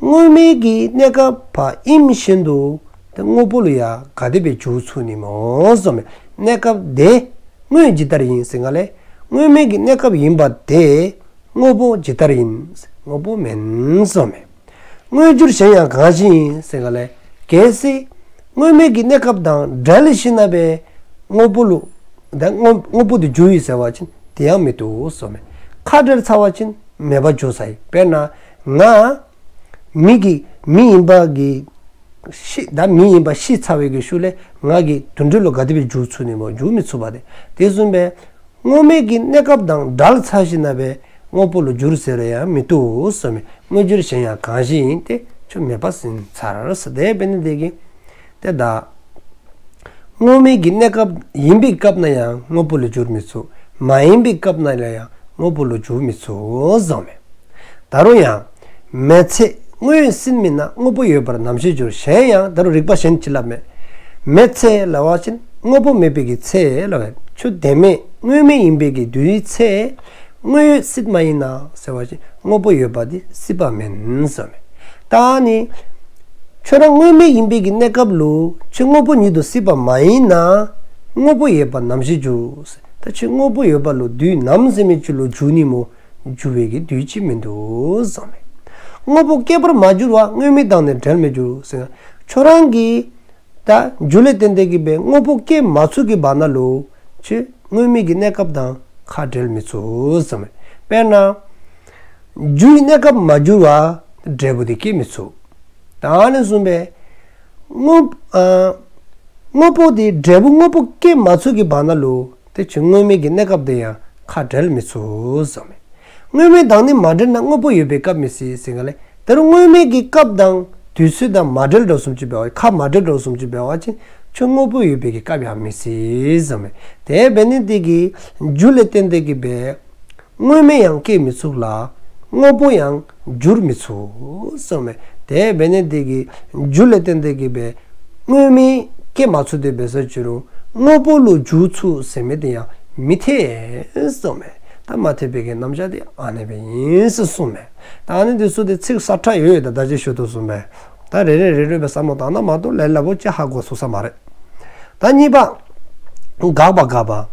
དངོས་མེད་ཀྱི་གནས་སྐབས་ཕར་ཡིན་བཞིན་དུ་དེ་དངོས་པོ་ལུ་ཡང་ག་དེ་སྦེ་འགྱུར་ཚུགས་ནི་མོ་གསུངས་མས། གནས་སྐབས་དེ་དངོས་ཇི་ལྟར་ཡིན་ཟེར་ག་ལས་དངོས་མེད་ཀྱི་གནས་སྐབས་ཡིན་པ་དེ་དངོས་པོ་ཇི་ལྟར་ཡིན། དངོས་པོ་མེན་གསུངས་མས། དངོས་འགྱུར་གཞན་ཡང་གང་ཞིག་ཡིན་ཟེར་ག་ལས་གལ་སྲིད་དངོས་མེད་ཀྱི་གནས་སྐབས་དང་བྲལ་ཞིནམ་ལས་དངོས་པོ་ལུ་དེ་དངོས་དངོས་པོ་དེ་འགྱུར་ཡི་ཟེར་བ་ཅིན་དེ་ཡང་མི་འདུག་གསུངས་མས། ཁ་བྲལ་ཚར་བ་ཅིན་མེདཔ་འགྱུར་ཚར་ཡི། དཔེར་ན་ང་མི་གི་མི་ཡིན་པ་གི་ཤི་ད་མི་ཡིན་པ་ཤི་ཚར་བའི་གི་ཤུལ་ལས་ང་གི་དུད་འགྲོ་ལུ་ག་དེ་སྦེ་འགྱུར་ཚུགས་ནི་མོ། འགྱུར་མི་ཚུགས་པ་དེ། དེ་བཟུམ་སྦེ་དངོས་མེད་ཀྱི་གནས་སྐབས་དང་བྲལ་ཚར་ཞིནམ་ལས་དངོས་པོ་ལུ་འགྱུར་ཟེར་རུང་ཡང་མི་འདུག་གསུངས་མས། དངོས་འགྱུར་གཞན་ཡང་གང་ཞིག་ཡིན་ཏེ་ཁྱོད་མེདཔ་ཟིན་ཚར་ཟེར། དེ་འབད་ནི་དེ་གིས་དེ་ད་དངོས་མེད་ཀྱི་གནས་སྐབས་ཡིན་པའི་སྐབས་ན་ཡང་དངོས་པོ་ལུ་འགྱུར་མི་ཚུགས། མ་ཡིན་པའི་སྐབས་ན་ལ་ཡང་དངོས་པོ་ལུ་འགྱུར་མི་ཚུགས་གསུངས་མས། ད་རུང་ཡང་མེད་ཚེ་དངོས་ཟིན་མིན་ན། དངོས་པོ་ཡོད་པར་ནམ་ཞིག་འགྱུར། གཞན་ཡང་། ད་རུང་རིགས་པ་གཞན་ཅིག་སླབ་མས། མེད་ཚེ་ལབ་པ་ཅིན་ དངོས་པོ་མེད་པའི་གི་ཚེ་ལ་བས་ཆོས་བདེན་མེད་དངོས་མེད་ཡིན་པའི་གི་དུས་ཚེ། དངོས་ཡོད་སྲིད་མ་ཡིན་ན་ཟེར་བ་ཞིག་དངོས་པོ་ཡོད་པ་དེ་སྲིད་པ་མིན་ཟེར་མེད། ད་ནི་ཁྱོད་རང་དངོས་མེད་ཡིན་པའི་གི་གནས་སྐབས་ལུ་ཆོས་དངོས་པོ་ཉིད་དུ་སྲིད་པ་མ་ཡིན་ན། དངོས་པོ་ཡོད་པ་ནམ་ཞིག་འགྱུར། ད་ཆོས་དངོས་པོ་ཡོད་པ་ལུ་དུས་ནམ་ཟེར་མི་ཅིག་ལུ་འགྱུར་ནི་མོ། འགྱུར་བའི་གི་དུས་ཅིག་མི་འདུག་ཟེར་མེད། དངོས་པོ་སྐྱེ་བར་མ་འགྱུར་བ་དངོས་མེད་དང་ནི་འབྲལ་མི་འགྱུར་ཟེར། ཁྱོད་རང་གི་ད་རྒྱུ་ལས་བརྟེན་ཏེ་གི་བའི་དངོས་པོ་སྐྱེ་མ་ཚུགས་ཀྱི་བར་ན་ལུ་ཆོས་དངོས་མེད་ཀྱི་གནས་སྐབས་དང་ཁ་བྲལ་མི་ཚུགས་ཟེར་མེད། དཔེར་ན། རྒྱུའི་གནས་སྐབས་མ་འགྱུར་བ་འབྲས་བུ་དེ་སྐྱེ་མི་ཚུགས། ད་ནི་གསུངས་པས། དངོས་ཨ། དངོས་པོ་དེ་འབྲས་བུ་དངོས་པོ་སྐྱེ་མ་ཚུགས་ཀྱི་བར་ན་ལུ་དེ་ཆོས་དངོས་མེད་ཀྱི་གནས་སྐབས་དེ་ཡང་ཁ་བྲལ་མི་ཚུགས་ཟེར་མེད། དངོས་མེད་དང་ནི་མ་བྲལ་ན་དངོས་པོ་ཡོད་པའི་སྐབས་མི་སྲིད་ཟེར་ག་ལས། དེ་རུ་དངོས་མེད་ཀྱི་སྐབས་དང་དུས་ཚོད་དང་མ་བྲལ་འགྲོ་སུམ་ཅུ་འབད་བ་ཁ་མ་བྲལ་འགྲོ་སུམ་ཅུ་འབད་བ་ཅིན་ཆོས་དངོས་པོ་ཡོད་པའི་གི་སྐབས་ཡང་མི་སྲིད་ཟེར་མེད། དེ་འབད་ནི་དེ་གི་རྒྱུ་ལས་བརྟེན་ཏེ་གི་བའི་དངོས་མེད་ཡང་སྐྱེ་མི་ཚུགས་ལ། དངོས་པོ་ཡང་འགྱུར་མི་ཚུགས་ཟེར་མེད། དེ་འབད་ནི་དེ་གི་རྒྱུ་ལས་བརྟེན་ཏེ་གི་བའི་དངོས་མེད་སྐྱེ་མ་ཚུགས་དེ་འབད་ས་ཅི་རུང་དངོས་པོ་ལུ་འགྱུར་ཚུགས་ཟེར་མེད་དེ་ཡང་མི་འཐད་ཟེར་མེད། ད་མ་འཐད་པའི་གི་རྣམ་གཞག་དེ་ཨ་ནེ་བའི་ཡིན་ཟེར་གསུངས་མེད། ད་ཨ་ནེ་དེ་ཚུ་དེ་ཚིག་ས་ཁྲ་ཡོད་ཡོད་ད་ད་ཅི་ཞུ་དོ་གསུངས་མེད། ད་རེ་རེ་རེ་རེ་བའི་བསམ་བློ་བཏང་ན་མ་གཏོགས་ལས་སླ་པོ་ཅི་ཧ་གོ་ཚུགས་ས་མ་རེད། ད་གཉིས་པ། དགག་པ་དགག་པ།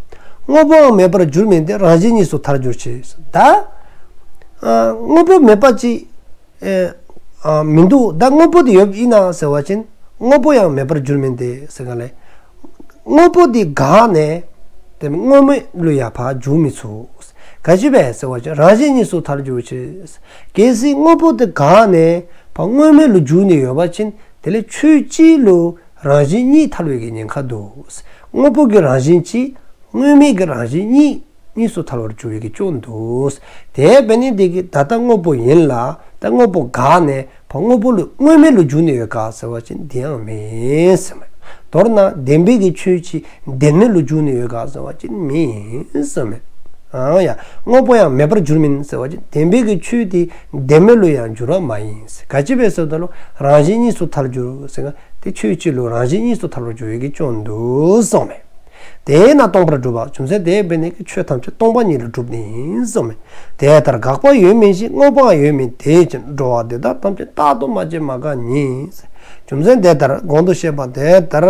དངོས་པོའང་མེད་པར་འགྱུར་མིན་ཏེ་རང་བཞིན་གཉིས་སུ་ཐལ་འགྱུར་ཕྱིར། ད། ཨ། དངོས་པོ་མེད་པ་ཅིག་ཨེ། ཨ། མི་འདུག་ད་དངོས་པོ་དེ་ཡོད་ཡིན་ན་ཟེར་བ་ཅིན། དངོས་པོ་ཡང་མེད་པར་འགྱུར་མིན་ཏེ་ཟེར་ག་ལས། དངོས་པོ་དེ་འགག་ནས། དེ་དངོས་མེད་ལུ་ཡང་ཕར་འགྱུར་མི་ཚུགས། ག་ཅི་བས་ཟེར་བ་ཅིན་རང་བཞིན་གཉིས་སུ་ཐལ་འགྱུར་ཕྱིར། གལ་སྲིད་དངོས་པོ་དེ་འགག་ནས་ཕར་དངོས་མེད་ལུ་འགྱུར་ནས་ཡོད་པ་ཅིན། དེ་ལས་ཆོས་གཅིག་ལུ་རང་བཞིན་གཉིས་ཐལ་བའི་གི་ཉེན་ཁ་འདུག་དངོས་པོ་གི་རང་བཞིན་གཅིག་དངོས་མེད་ཀྱི་རང་བཞིན་གཉིས་གཉིས་སུ་ཐལ་བར་འགྱུར་བའི་གི་སྐྱོན་འདུག་དེ་འབད་ནི་དེ་གིས་ད་ལྟ་དངོས་པོ་ཡིན་ལ་ད་དངོས་པོ་འགག་ནས་ཕར་དངོས་པོ་ལུ་དངོས་མེད་ལུ་འགྱུར་ནས་ཡོད་ག་ཟེར་བ་ཅིན་དེ་ཡང་མིན་ཟེར་མས། མདོར་ན་བདེན་པའི་གི་ཆོས་གཅིག་བདེན་མེད་ལུ་འགྱུར་ནས་ཡོད་ག་ཟེར་བ་ཅིན་མིན་ཟེར་མས། ཨང་ཡ། དངོས་པོ་ཡང་མེད་པར་འགྱུར་མིན་ཟེར་བ་ཅིན་བདེན་པའི་གི་ཆོས་དེ་བདེན་མེད་ལུ་ཡང་འགྱུར་བ་མ་ཡིན། ག་ཅི་བས་ཟེར་ད་ལུ་རང་བཞིན་གཉིས་སུ་ཐལ་འགྱུར་ཟེར་ན་དེ་ཆོས་གཅིག་ལུ་རང་བཞིན་གཉིས་སུ་ཐལ་བར་འགྱུར་བའི་གི་སྐྱོན་འདུག་གསུངས་མས། དེས་ན་སྟོང་པར་གྲུབ་པ། རྒྱུ་མཚན་དེ་འབད་ནི་གི་ཆོས་ཐམས་ཅད་སྟོང་པ་ཉིད་ལ་གྲུབ་ནི་ཡིན་གསུངས་མས། དེ་ལྟར་དགག་པ་ཡོད་མིན་ཞིང་དངོས་པོའང་ཡོད་མིན་དེ་བཞིན་འགྲོ་བ་འདི་དག་ཐམས་ཅད་རྟག་ཏུ་མ་སྐྱེས་མ་འགགས་ཉིད། རྒྱུ་མཚན་དེ་ལྟར་གོང་དུ་བཤད་པ་དེ་ལྟར།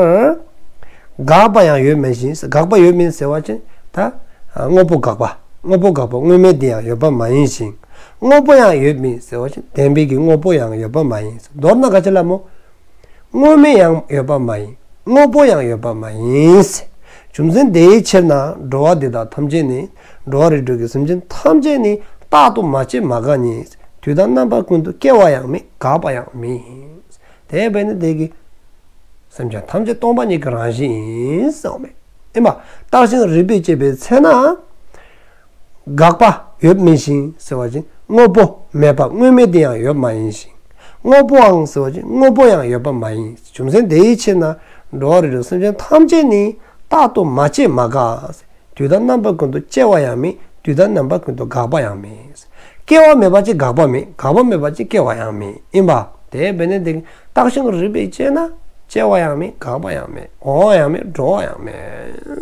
དགག་པ་ཡང་ཡོད་མིན་ཞིང་དགག་པ་ཡོད་མིན་ཟེར་བ་ཅིན་ད། དངོས་པོ་དགག་པ། དངོས་པོ་དགག་པ་དངོས་མེད་དེ་ཡང་ཡོད་པ་མ་ཡིན་ཞིང་། དངོས་པོ་ཡང་ཡོད་མིན་ཟེར་བ་ཅིན་བདེན་པའི་གི་དངོས་པོ་ཡང་ཡོད་པ་མ་ཡིན། མདོར་ན་ག་ཅི་ལ་མོ། དངོས་མེད་ཡང་ཡོད་པ་མ་ཡིན། དངོས་པོ་ཡང་ཡོད་པ་མ་ཡིན། རྒྱུ་མཚན་དེའི་ཕྱིར་ན་འགྲོ་བ་འདི་དག་ཐམས་ཅད་ནི། འགྲོ་བ་རིགས་དྲུག་གི་སེམས་ཅན་ཐམས་ཅད་ནི་རྟག་ཏུ་མ་སྐྱེས་མ་འགགས་ཉིད། དུས་དང་རྣམ་པ་ཀུན་ཏུ་སྐྱེ་བ་ཡང་མེད་འགག་པ་ཡང་མེད། དེ་འབད་ནི་དེ་གིས། སེམས་ཅན་ཐམས་ཅད་སྟོང་པ་ཉིད་ཀྱི་རང་བཞིན་ཡིན་གསུངས་མས། ཨེ་མ། བརྟགས་ཤིང་རིགས་པས་དཔྱད་པའི་ཚེ་ན། དགག་པ་ཡོད་མིན་ཞིང་ཟེར་བ་ཅིན་དངོས་པོ་མེད་པ་དངོས་མེད་དེ་ཡང་ཡོད་མ་ཡིན་ཞིང་། དངོས་པོའང་ཟེར་བ་ཅིན་དངོས་པོ་ཡང་ཡོད་པ་མ་ཡིན། རྒྱུ་མཚན་དེའི་ཕྱིར་ན་འགྲོ་བ་རིགས་དྲུག་སེམས་ཅན་ཐམས་ཅད་ནི་རྟག་ཏུ་མ་སྐྱེས་མ་འགགས། དུས་དང་རྣམ་པ་ཀུན་ཏུ་སྐྱེ་བ་ཡང་མེད། དུས་དང་རྣམ་པ་ཀུན་ཏུ་འགག་པ་ཡང་མེད། སྐྱེ་བ་མེད་པ་ཅིན་འགག་པ་མེད། འགག་པ་མེད་པ་ཅིན་སྐྱེ་བ་ཡང་མེད་ཡིན་པ། དེ་འབད་ནི་དེ་གིས་བརྟགས་ཤིང་རིགས་པས་དཔྱད་ན། སྐྱེ་བ་ཡང་མེད་འགག་པ་ཡང་མེད་འོང་བ་ཡང་མེད་འགྲོ་བ་ཡང་མེད།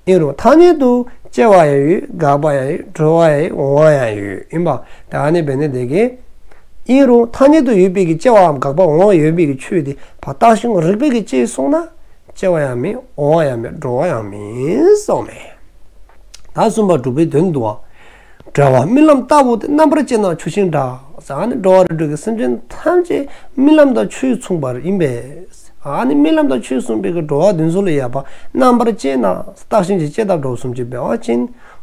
ཨིན་རུང་ཐ་སྙད་དུ་སྐྱེ་བ་ཡང་ཡོད་འགག་པ་ཡང་ཡོད་འགྲོ་བ་ཡང་ཡོད་འོང་བ་ཡང་ཡོད་ཡིན་པ། དེ་ཨ་ནི་འབད་ནི་དེ་གིས། ཨིན་རུང་ཐ་སྙད་དུ་ཡོད་པའི་གི་སྐྱེ་བའམ་འགག་པ་འོང་བ་ཡོད་པའི་གི་ཆོས་དེ་ཕར་བརྟགས་ཤིང་རིགས་པས་གི་དཔྱད་སོང་ན། སྐྱེ་བ་ཡང་མེད་འོང་བ་ཡང་མེད་འགྲོ་བ་ཡང་མེད་གསུངས་མས། ད་གསུམ་པ་དྲུག་པའི་དོན་བསྡུ་བ། འབྲེལ་བ་རྨི་ལམ་ལྟ་བུ་སྟེ་རྣམ་པར་དཔྱད་ན་ཆུ་ཤིང་འདྲ། ཟེར་ཨ་ནི་འགྲོ་བ་རིགས་དྲུག་གི་སེམས་ཅན་ཐམས་ཅད་རྨི་ལམ་དང་ཆོས་མཚུངས་པ་ཡིན་པས། ཨ་ནི་རྨི་ལམ་དང་ཆོས་མཚུངས་པའི་གི་འགྲོ་བ་དེ་ཚོ་ལ་ཡང་ཕར་རྣམ་པར་དཔྱད་ན་བརྟགས་ཤིང་དཔྱད་ལྟ་འགྲོ་གསུམ་གྱིས་འབད་བ་ཅིན་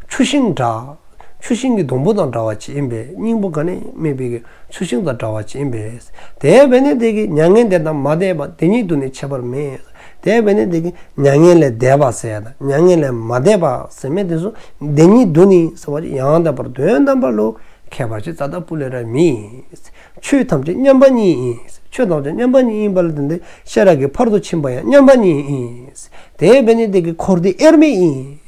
ཆུ་ཤིང་འདྲ། ཆུ་ཤིང་གི་སྡོང་པོ་དང་འདྲ་བ་ཅིག་ཡིན་པས་སྙིང་པོ་ག་ནི་མེད་པའི་གི་ཆུ་ཤིང་དང་འདྲ་བ་ཅིག་ཡིན་པས། དེ་འབད་ནི་དེ་གིས་མྱ་ངན་འདས་དང་མ་འདས་པ་དེ་ཉིད་དུ་ནི་ཁྱད་པར་མེད། དེ་འབད་ནི་དེ་གིས་མྱ་ངན་ལས་འདས་པ་ཟེར་ཡ་དང་མྱ་ངན་ལས་མ་འདས་པ་ཟེར་མི་དེ་ཚོ་དེ་ཉིད་དུ་ནི་ཟེར་བ་ཅིག་ཡང་དག་པར་དོན་དམ་པ་ལུ་ཁྱད་པར་ཅིག་རྩ་དང་སྤུ་ལས་ར་མེད། ཆོས་ཐམས་ཅད་མཉམ་པ་ཉིད་ཡིན། ཆོས་ཐམས་ཅད་མཉམ་པ་ཉིད་ཡིན་པ་ལ་བརྟེན་ཏེ་ཤེས་རབ་ཀྱི་ཕ་རོལ་ཏུ་ཕྱིན་པ་ཡང་མཉམ་པ་ཉིད་ཡིན། དེ་འབད་ནི་དེ་གིས་འཁོར་འདས་དབྱེར་མེད་ཡིན།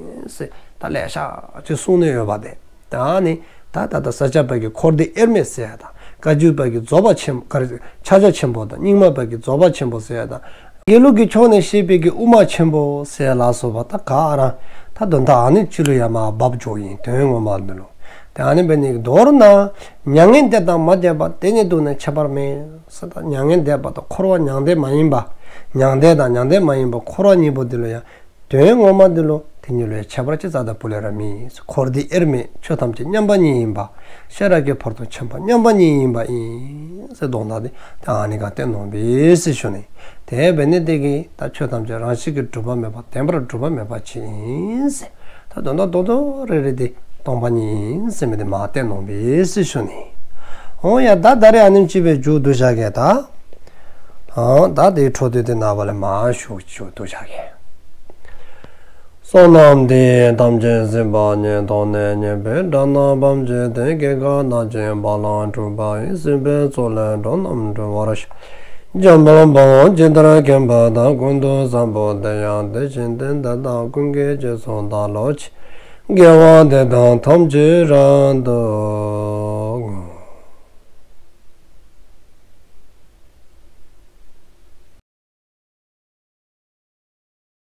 ད་ལེ་ཤ་ཅིག་གསུངས་ནས་ཡོད་པ་དེ། ད་ནི་ད་ད་ལྟ་ས་སྐྱ་པ་གི་འཁོར་འདས་དབྱེར་མེད་ཟེར་ཡ་དང་བཀའ་བརྒྱུད་པ་གི་རྫོགས་པ་ཆེན་པོ་ཕྱག་རྒྱ་ཆེན་པོ་དང་རྙིང་མ་པ་གི་རྫོགས་པ་ཆེན་པོ་ཟེར་ཡ་དང་ དགེ་ལུགས་ཀྱི་ཕྱོགས་ནས་བཤད་པའི་གི་དབུ་མ་ཆེན་པོ་ཟེར་ལ་སོགས་པ་ད་ག་རང་ད་དོན་དག་ཨ་ནི་ཅི་ལོ་ཡ་མ་བབ་འཇོག་ཡིན་དོན་ངོ་མ་འདི་ལོ། དེ་ཨ་ནི་བས་ནི་མདོར་ན་མྱ་ངན་འདས་དང་མ་འདས་པ་དེ་གཉིས་དུ་ནས་ཁྱད་པར་མེད་ཟེར། ད་མྱ་ངན་འདས་པ་དང་འཁོར་བ་མྱང་འདས་མ་ཡིན་པ། མྱང་འདས་དང་མྱང་འདས་མ་ཡིན་པ་འཁོར་བ་གཉིས་པོ་འདི་ལོ་ཡ། དོན་ངོ་མ་འདི་ལོ་དེ་གཉིས་ལོ་ཡ་ཁྱད་པར་ཅི་རྩ་དང་པོ་ལས་ར་མེད། འཁོར་འདས་དབྱེར་མེད་ཆོས་ཐམས་ཅད་མཉམ་པ་ཉིད་ཡིན་པ། ཤེས་རབ་ཀྱི་ཕ་རོལ་ཏུ་ཕྱིན་པ་མཉམ་པ་ཉིད་ཡིན་པ་ཡིན་ཟེར་དོན་དག་དེ་ད་ཨ་ནི་ག་བསྟན་གནང་བས་ཟེར་ཞུ་ནི། དེ་བས་ནི་དེ་གིས་ད་ཆོས་ཐམས་ཅད་རང་བཞིན་གྱིས་གྲུབ་པ་མེད་པ་བདེན་པར་གྲུབ་པ་མེད་པ་ཅིག་ཡིན་ཟེར། ད་དོན་དག་རྡོག་རྡོག་རེ་རེ་དེ་སྟོང་པ་ཉིད་ཡིན་ཟེར་མི་དེ་མ་བསྟན་གནང་བས་ཟེར་ཞུ་ནི། འོ་ཡ་ད་ད་རེས་ཨ་ནེམ་ཅིག་བས་མཇུག་བསྡུ་བྱ་གས་ད། ཨང་ད་དེའི་འཕྲོ་དེ་དེ་ནང་བ་ལས་མ་ཞུ་ཞུ་བསྡུ་བྱ་གས། བསོད་ནམས་འདི་ཡིས་ཐམས་ཅད་གཟིགས་པ་ཉིད། ཐོབ་ནས་ཉེས་པའི་དགྲ་རྣམས་ཕམ་བྱས་ཏེ། སྐྱེ་རྒ་ན་འཆིའི་རྦ་རླབས་འཁྲུགས་པ་ཡི། སྲིད་པའི་མཚོ་ལས་འགྲོ་རྣམས་སྒྲོལ་བར་ཤོག། འཇམ་དཔལ་དཔའ་བོས་ཇི་ལྟར་མཁྱེན་པ་དང་། ཀུན་ཏུ་བཟང་པོ་དེ་ཡང་དེ་བཞིན་ཏེ། འདི་དག་ཀུན་གྱི་རྗེས་སུ་བདག་སློབ་ཅིང་། དགེ་བ་འདི་དག་ཐམས་ཅད་རབ་ཏུ།